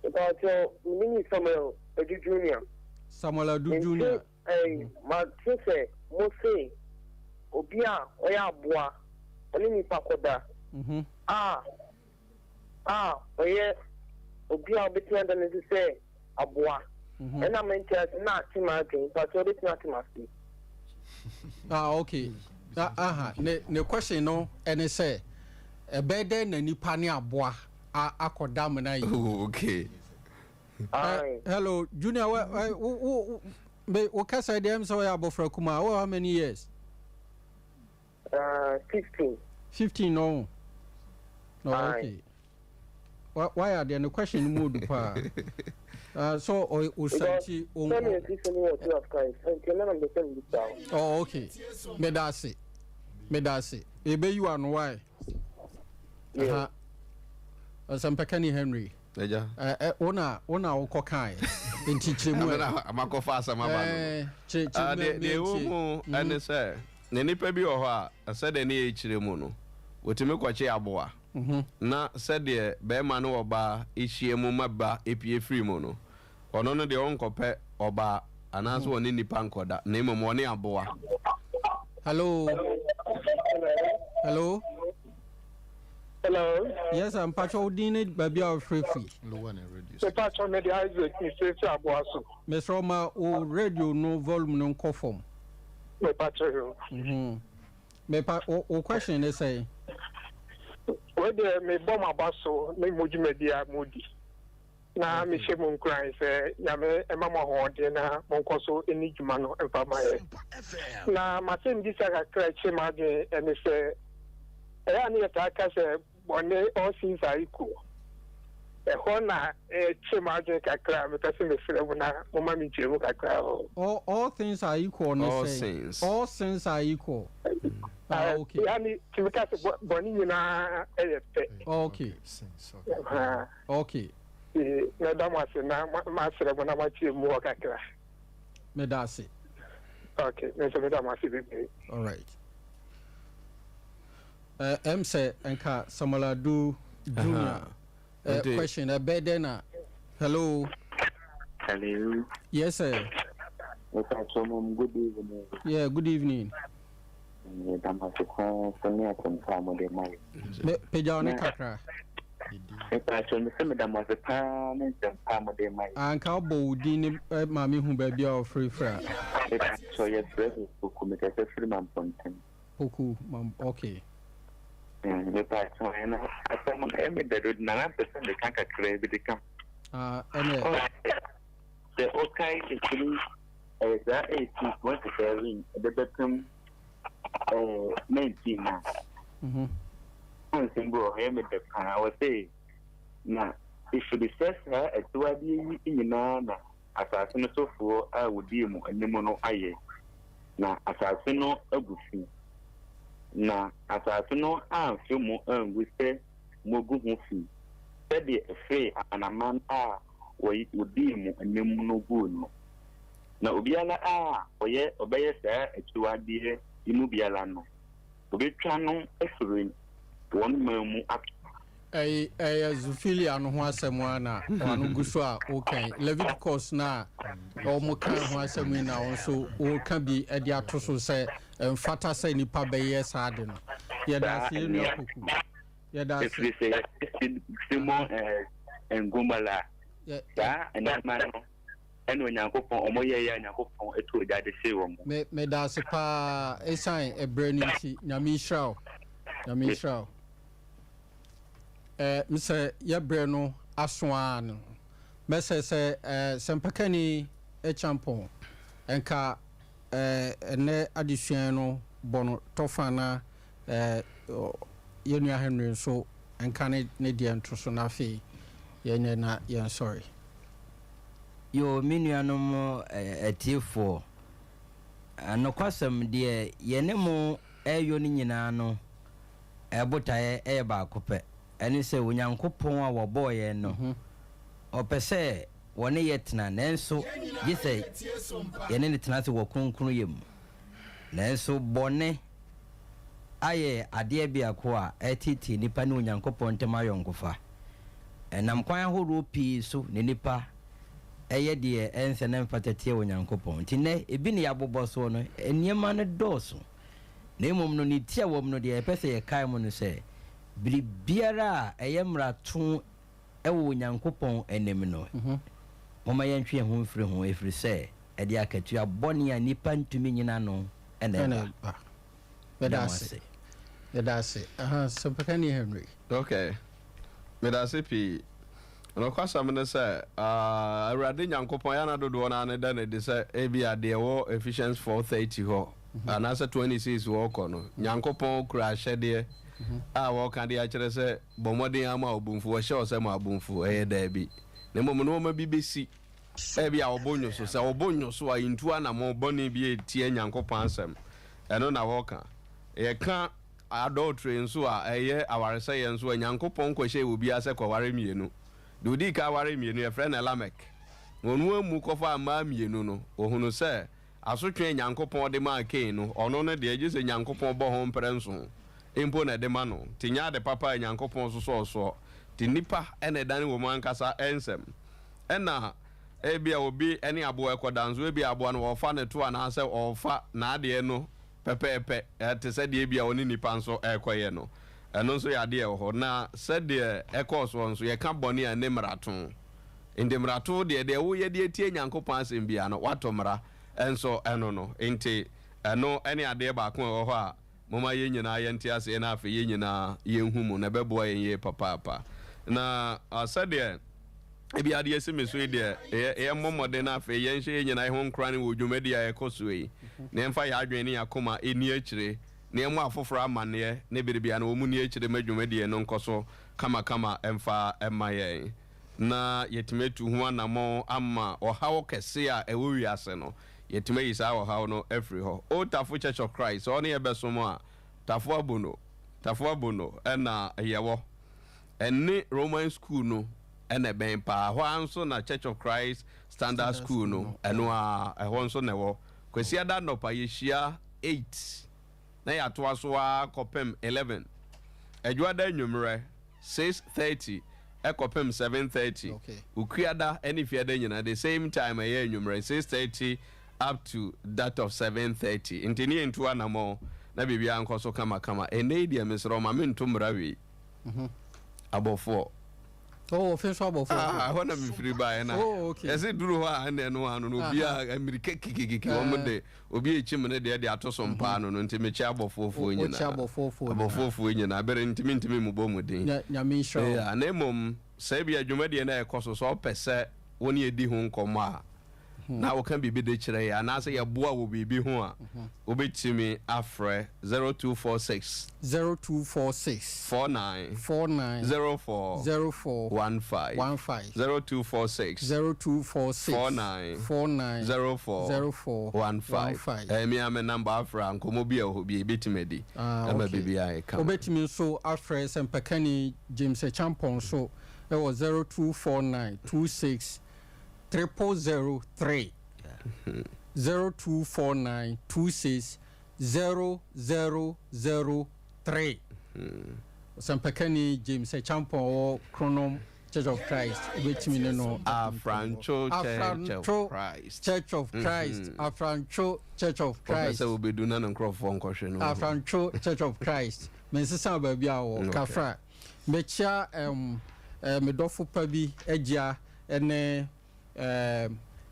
F: Mpatsɔ, me name is Samuel Adu Junior.
A: Samuel Adu Junior.
F: Nti, mate sɛ mo se obi a ɔyɛ aboa ɔne nipa kɔda a a ɔyɛ obi a ɔbɛtumi ada no adi sɛ aboa. Ɛna mente ase na ate m'adwene. Mpakyɛ wobɛtumi ate m'ase?
A: Ah, okay. Ah, aha. Ne, ne question no ɛne sɛ, ɛbɛyɛ dɛn na nipa ne aboa akɔda amena yi?
B: Oh, okay.
A: Uh, hello, Junior, wo, wo, wo, wo, wo kasa deɛ m sɛ wɔyɛ abɔfra kumaa. Wo how many years?
F: 15.
A: 15 no. No, okay. Why are there no question no mu odu paa? So osanti
F: o.
A: Oh, okay. Medase. Medase. Ebe you are no why? Aha. Ɔsɛmpɛkani Henry.
B: Ɛgya.
A: Ɛ wo na wo na wokɔ kae. Nti kyerɛ mu ɛ.
B: Amakɔfa asɛm aba no.
A: Kyerɛ mu
B: ɛ. Deɛ ɛwɔ mu ɛne sɛ na nipa bi wɔ hɔ a sɛdeɛ ne yɛkyerɛ mu no wɔtumi kɔkye aboa na sɛdeɛ bɛrima ne ɔbaa hyia mu ma ba epie firi mu no, ɔno no deɛ ɔnkɔpɛ ɔbaa anaasɛ ɔne nipa nkɔda na mmom ɔne aboa.
A: Hello. Hello.
F: Hello.
A: Yes, I'm Pacho Odin baabi a wɔfrɛ firi.
G: Mepacho me de Isaac mefrɛ fi aboa so.
A: Mesrɛ ma wo radio no volume no nkɔ fam.
G: Mepacho yo.
A: Mepa wo question ne sɛn?
G: Wei deɛ mebɔ m'aba so ne mo dwumadi a modi na mehyɛ mu nkuran sɛ Nyame ɛma mo ahoɔden na monkɔ so nni dwuma no mfa ma yɛ. Na m'asɛmbisa kakra kyerɛ m'adwene ɛne sɛ ɛyɛ a ne yɛtaa ka sɛ bɔne, all sins are equal. Ɛhɔ na ɛkyerɛ m'adwene kakra a mepɛ sɛ mesrɛ mo na moma me nkyerɛmu kakra hɔ.
A: All things are equal ne
B: All
A: sɛ
B: sins.
A: All sins are equal. Ah, okay.
G: Yani tumi ka sɛ bɔne nyinaa ɛyɛ pɛ.
A: Okay. Okay.
G: Mɛda mo ase na masrɛ mo na moakyerɛ mu hɔ kakra.
A: Meda ase.
G: Okay, me nso meda mo ase bebree.
A: All right. Ɛm sɛ nka Samuel Adu Junior question ɛbɛyɛ dɛn na hello.
H: Hello.
A: Yes sir.
H: Mepakyɛw mom good evening.
A: Yeah, good evening.
H: Meda mo ase paa sɛ ne asɛmpa a mode ma yɛ.
A: Me pagya wo ne kakra.
H: Mepakyɛw me sɛ meda mo ase paa ne nsɛmpa a mode ma yɛ.
A: Anka wobɔ wo din ne eh, ma mehu baabi a wɔfirifiri a.
H: Mepakyɛw yɛfrɛ me Poku mekasa firi Mampɔnten.
A: Poku, mam, okay.
H: Mepakyɛw ɛno asɛm no ɛyɛ me dɛ dodo na na mpɛ sɛ meka kakra bi de ka ho.
A: Ah, ɛnɛ.
H: Sɛ wokae ɛfiri ɛyɛ saa 1827 ɛde bɛpem ɛɛ 19 na na nsɛm bi wɔ hɔ ɛyɛ me dɛ paa wɔ se na ɛfiri sɛ saa akyiwadeɛ yi nyinaa na asase no sofoɔ a wɔdii mo anim no ayɛ na asase no agu fi na asase no amfe mo angu sɛ moagu ho fi, sɛdeɛ ɛfee amanaman a wɔdii mo anim no guu no. Na obiara a ɔyɛ ɔbɛyɛ saa akyiwadeɛ yi mu biara no, wɔbɛtwa no afiri wɔn man mu ato.
A: Ɛyi ɛyɛ zoophilia no ho asɛm a na ɔano gu so a woka yi. Leviticus no a wɔn ka ho asɛm yi na wɔn nso wɔka bi de ato so sɛ ɛmfata sɛ nipa bɛyɛ saa ade no. Yɛda ase yɛn nua Poku. Yɛda ase.
H: Ɛfiri sɛ Simon Ngomala saa nneɛma no ɛna Onyankopɔn wɔn yɛeɛ a Onyankopɔn ɛto ogya de hyee wɔn.
A: Me meda ase paa ɛsan ɛbrɛ no nti Nyame nhyira wo. Nyame nhyira wo. Eh, mesɛ yɛbrɛ no aso ara no mɛsɛ sɛ eh, sɛmpakani Kyampɔn nka eh, ɛnɛ adesua no bɔ no tɔfa na eh, yɛn nua Henry nso nka ne ne deɛ nto so na afei yɛnyɛ na yɛnsɔre.
D: Yoo, me nuanom atiefoɔ, nokwasɛm deɛ yɛne mo reyɔ no nyinaa no, botaeɛ yɛ baako pɛ, ɛne sɛ Onyankopɔn a wɔbɔɔ yɛn no, ɔpɛ sɛ wɔne yɛ tena, nanso gye sɛ yɛne no tena ase wɔ kronkronyɛ mu. Nanso bɔne ayɛ adeɛ biako a ɛreteetee nnipa ne Onyankopɔn ntam ayɔnkofa. Ɛnam kwan ahoroɔ pii so na nnipa yɛ deɛ ɛnsɛ na ɛmfata tia Onyankopɔn. Nti nnɛ, ebi na yɛabobɔ soɔ no, nneɛma no dɔɔso. Na mmom no, ne tiawa mu no, deɛ yɛpɛ sɛ yɛkae mu no sɛ, biribiara a ɛyɛ mmarato wɔ Onyankopɔn anim no, momma yɛntwe yɛn ho mfiri ho, ɛfiri sɛ ɛde akatua bɔne a nnipa ntumi nnyina ano na ɛba.
A: Meda mo ase. Meda ase. Aha, Sɛmpakani Henry.
B: Okay. Meda ase pii. Nokwasɛm ne sɛ, Awurade Nyankopɔn, yɛ a na dodoɔ no ara no da no adi sɛ ebia deɛ ɛwɔ Ephesians 4:30 hɔ anaasɛ 26 hɔ kɔ no, Nyankopɔn kura ahyɛdeɛ a wɔka de akyerɛ sɛ bɔ mmɔden ara ma wo bo mfu, wɔhyɛ wo sɛ ma wo bo mfu, ɛyɛ daabi. Na mmom nnoɔma bi bɛsi, ebia wo bo nnwo so. Sɛ wo bo nnwo so a, ntu anammɔn bɔne bi a ɛtia Nyankopɔn asɛm. Ɛno na wɔka. Yɛka Adultery nso a ɛyɛ awaresɛeɛ nso a, Nyankopɔn nkɔhyɛɛ obiara sɛ kɔware mmienu. Deɛ ɔdii kan waree mmienu, yɛfrɛ no Lamek. Na ɔno ammu kɔfaa mmaa mmienu no, ɔhunuu sɛ asotwe a Nyankopɔn de maa Kain no, ɔno no deɛ, gye sɛ Nyankopɔn bɔ ho mprɛ nson mpo na ɛde ma no. Nti nyɛ ade papa a Nyankopɔn sosɔɔ soɔ. Nti nnipa na ɛdane wɔn ankasa nsɛm. Ɛna ebia obi ne aboa rekɔda nso, ebia aboa no ɔrefa ne to anaasɛ ɔrefa n'adeɛ no pɛpɛɛpɛ, te sɛ deɛ ebia ɔne nnipa nso rekɔyɛ no. Ɛno nso yɛ adeɛ a ɛwɔ hɔ. Na sɛdeɛ ɛkɔɔ soɔ nso, yɛka bɔne a ɛne mmarato. Enti mmarato deɛ, deɛ woyɛ de atie Nyankopɔn asɛm biara no, woato mmara nso ɛno no. Enti ɛno ne adeɛ baako a ɛwɔ hɔ a momma yɛn nyinaa yɛnte aseɛ na afei yɛn nyinaa yɛnhu mu, na ɛbɛboa yɛn yie papaapa. Na sɛdeɛ. Ebia adeɛ asi me so yi deɛ, yɛmmɔ mmɔden na afei yɛnhyɛ yɛn nyinaa ho nkuran wɔ dwumadi a ɛrekɔ so yi, na yɛmfa yɛn adwene ne yɛn akoma nni akyire, na yɛmmɔ afoforɔ amanneɛ ne bere biara no wɔn nni akyire ma dwumadie no nkɔ so kamakama mfa mma yɛn, na yɛatumi atu ho anammɔn ama ɔhaw kɛse a ɛwɔ wiase no, yɛatumi ayi saa ɔhaw no afiri hɔ. O Tafo Church of Christ, sɛ ɔne yɛn bɛsom a, Tafo Abono, Tafo Abono na yɛwɔ. Ɛne Roman School no na ɛbɛn paa. Ɛhɔ ara nso na Church of Christ Standard School no, ɛno ara, ɛhɔ nso na ɛwɔ. Kwasiada anɔpa yɛhyia 8 na yɛatoa so ara kɔpem 11. Adwoada anwummerɛ 6:30 kɔpem 7:30. Wukuada ne Fiada nyinaa the same time ɛyɛ anwummerɛ 6:30 up to that of 7:30. Nti ne yɛntu anamɔn na biribiara nkɔ so kamakama. Ɛnnɛ yi deɛ mesrɛ wo ma mento mmara wei. Abɔfoɔ.
A: Oh, ofe nso abɔfoɔ.
B: Ah, ɛhɔ na mefiri baeɛ na.
A: Oh, okay.
B: Yɛse duru hɔ a ɛnna ɛno ano no obiara mmirika kikikiki wɔn de obi ekyim ne deɛ de ato so mpaa no no nti mekyɛ abɔfoɔfoɔ nyinaa.
A: Wokyɛ abɔfoɔfoɔ nyinaa.
B: Abɔfoɔfoɔ nyinaa bere ntumi ntumi mmobɔ mu din.
A: Nyame nhyira wo.
B: Yeah, na mmom sɛ ebia dwumadie no a ɛkɔ so sɛ ɔpɛ sɛ wo ne yɛdi ho nkɔmmɔ a, na woka biribi de kyerɛ yɛn anaasɛ yɛboa wɔ biribi ho a, wobɛtumi afrɛ 0246.
A: 0246.
B: 49.
A: 49.
B: 04.
A: 04.
B: 15.
A: 15.
B: 0246.
A: 0246.
B: 49.
A: 49.
B: 04.
A: 04.
B: 15.
A: 15.
B: Ɛyɛ me ara me number afrɛ a nkɔmmɔ bi a ɛwɔ hɔ bi a yɛbɛtumi adi
A: Ah,
B: ama
A: okay.
B: biribiara ayɛ kama.
A: Wobɛtumi nso afrɛ sɛmpakani James Acheampong nso wɔ 0249 26 0003 0249 26 0003. Ɔsɛmpakani James Acheampong wɔ Kronom Church of Christ wobɛtumi ne no
B: Afrancho Church of Christ.
A: Church of Christ Afrancho Church of
B: Ɔpɛ
A: Christ
B: sɛ wobɛdu na ne nkurɔfoɔ nkɔhwɛ no.
A: Afrancho Church of Christ mensesa baabi a wɔ Kafra mekyia um, eh, me dɔfo pa bi agyia ne eh,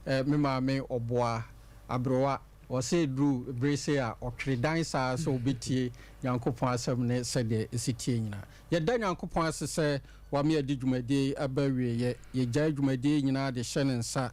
A: me maame ɔboa aberewa. Ɔse ɛduru bere sei a ɔtwere dan saa sɛ ɔbɛtie Nyankopɔn asɛm ne sɛdeɛ ɛsi tie nyinaa. Yɛda Nyankopɔn ase sɛ wama yɛde dwumadie yi aba awieɛ. Yɛgyae dwumadie yi nyinaa de hyɛ ne nsa.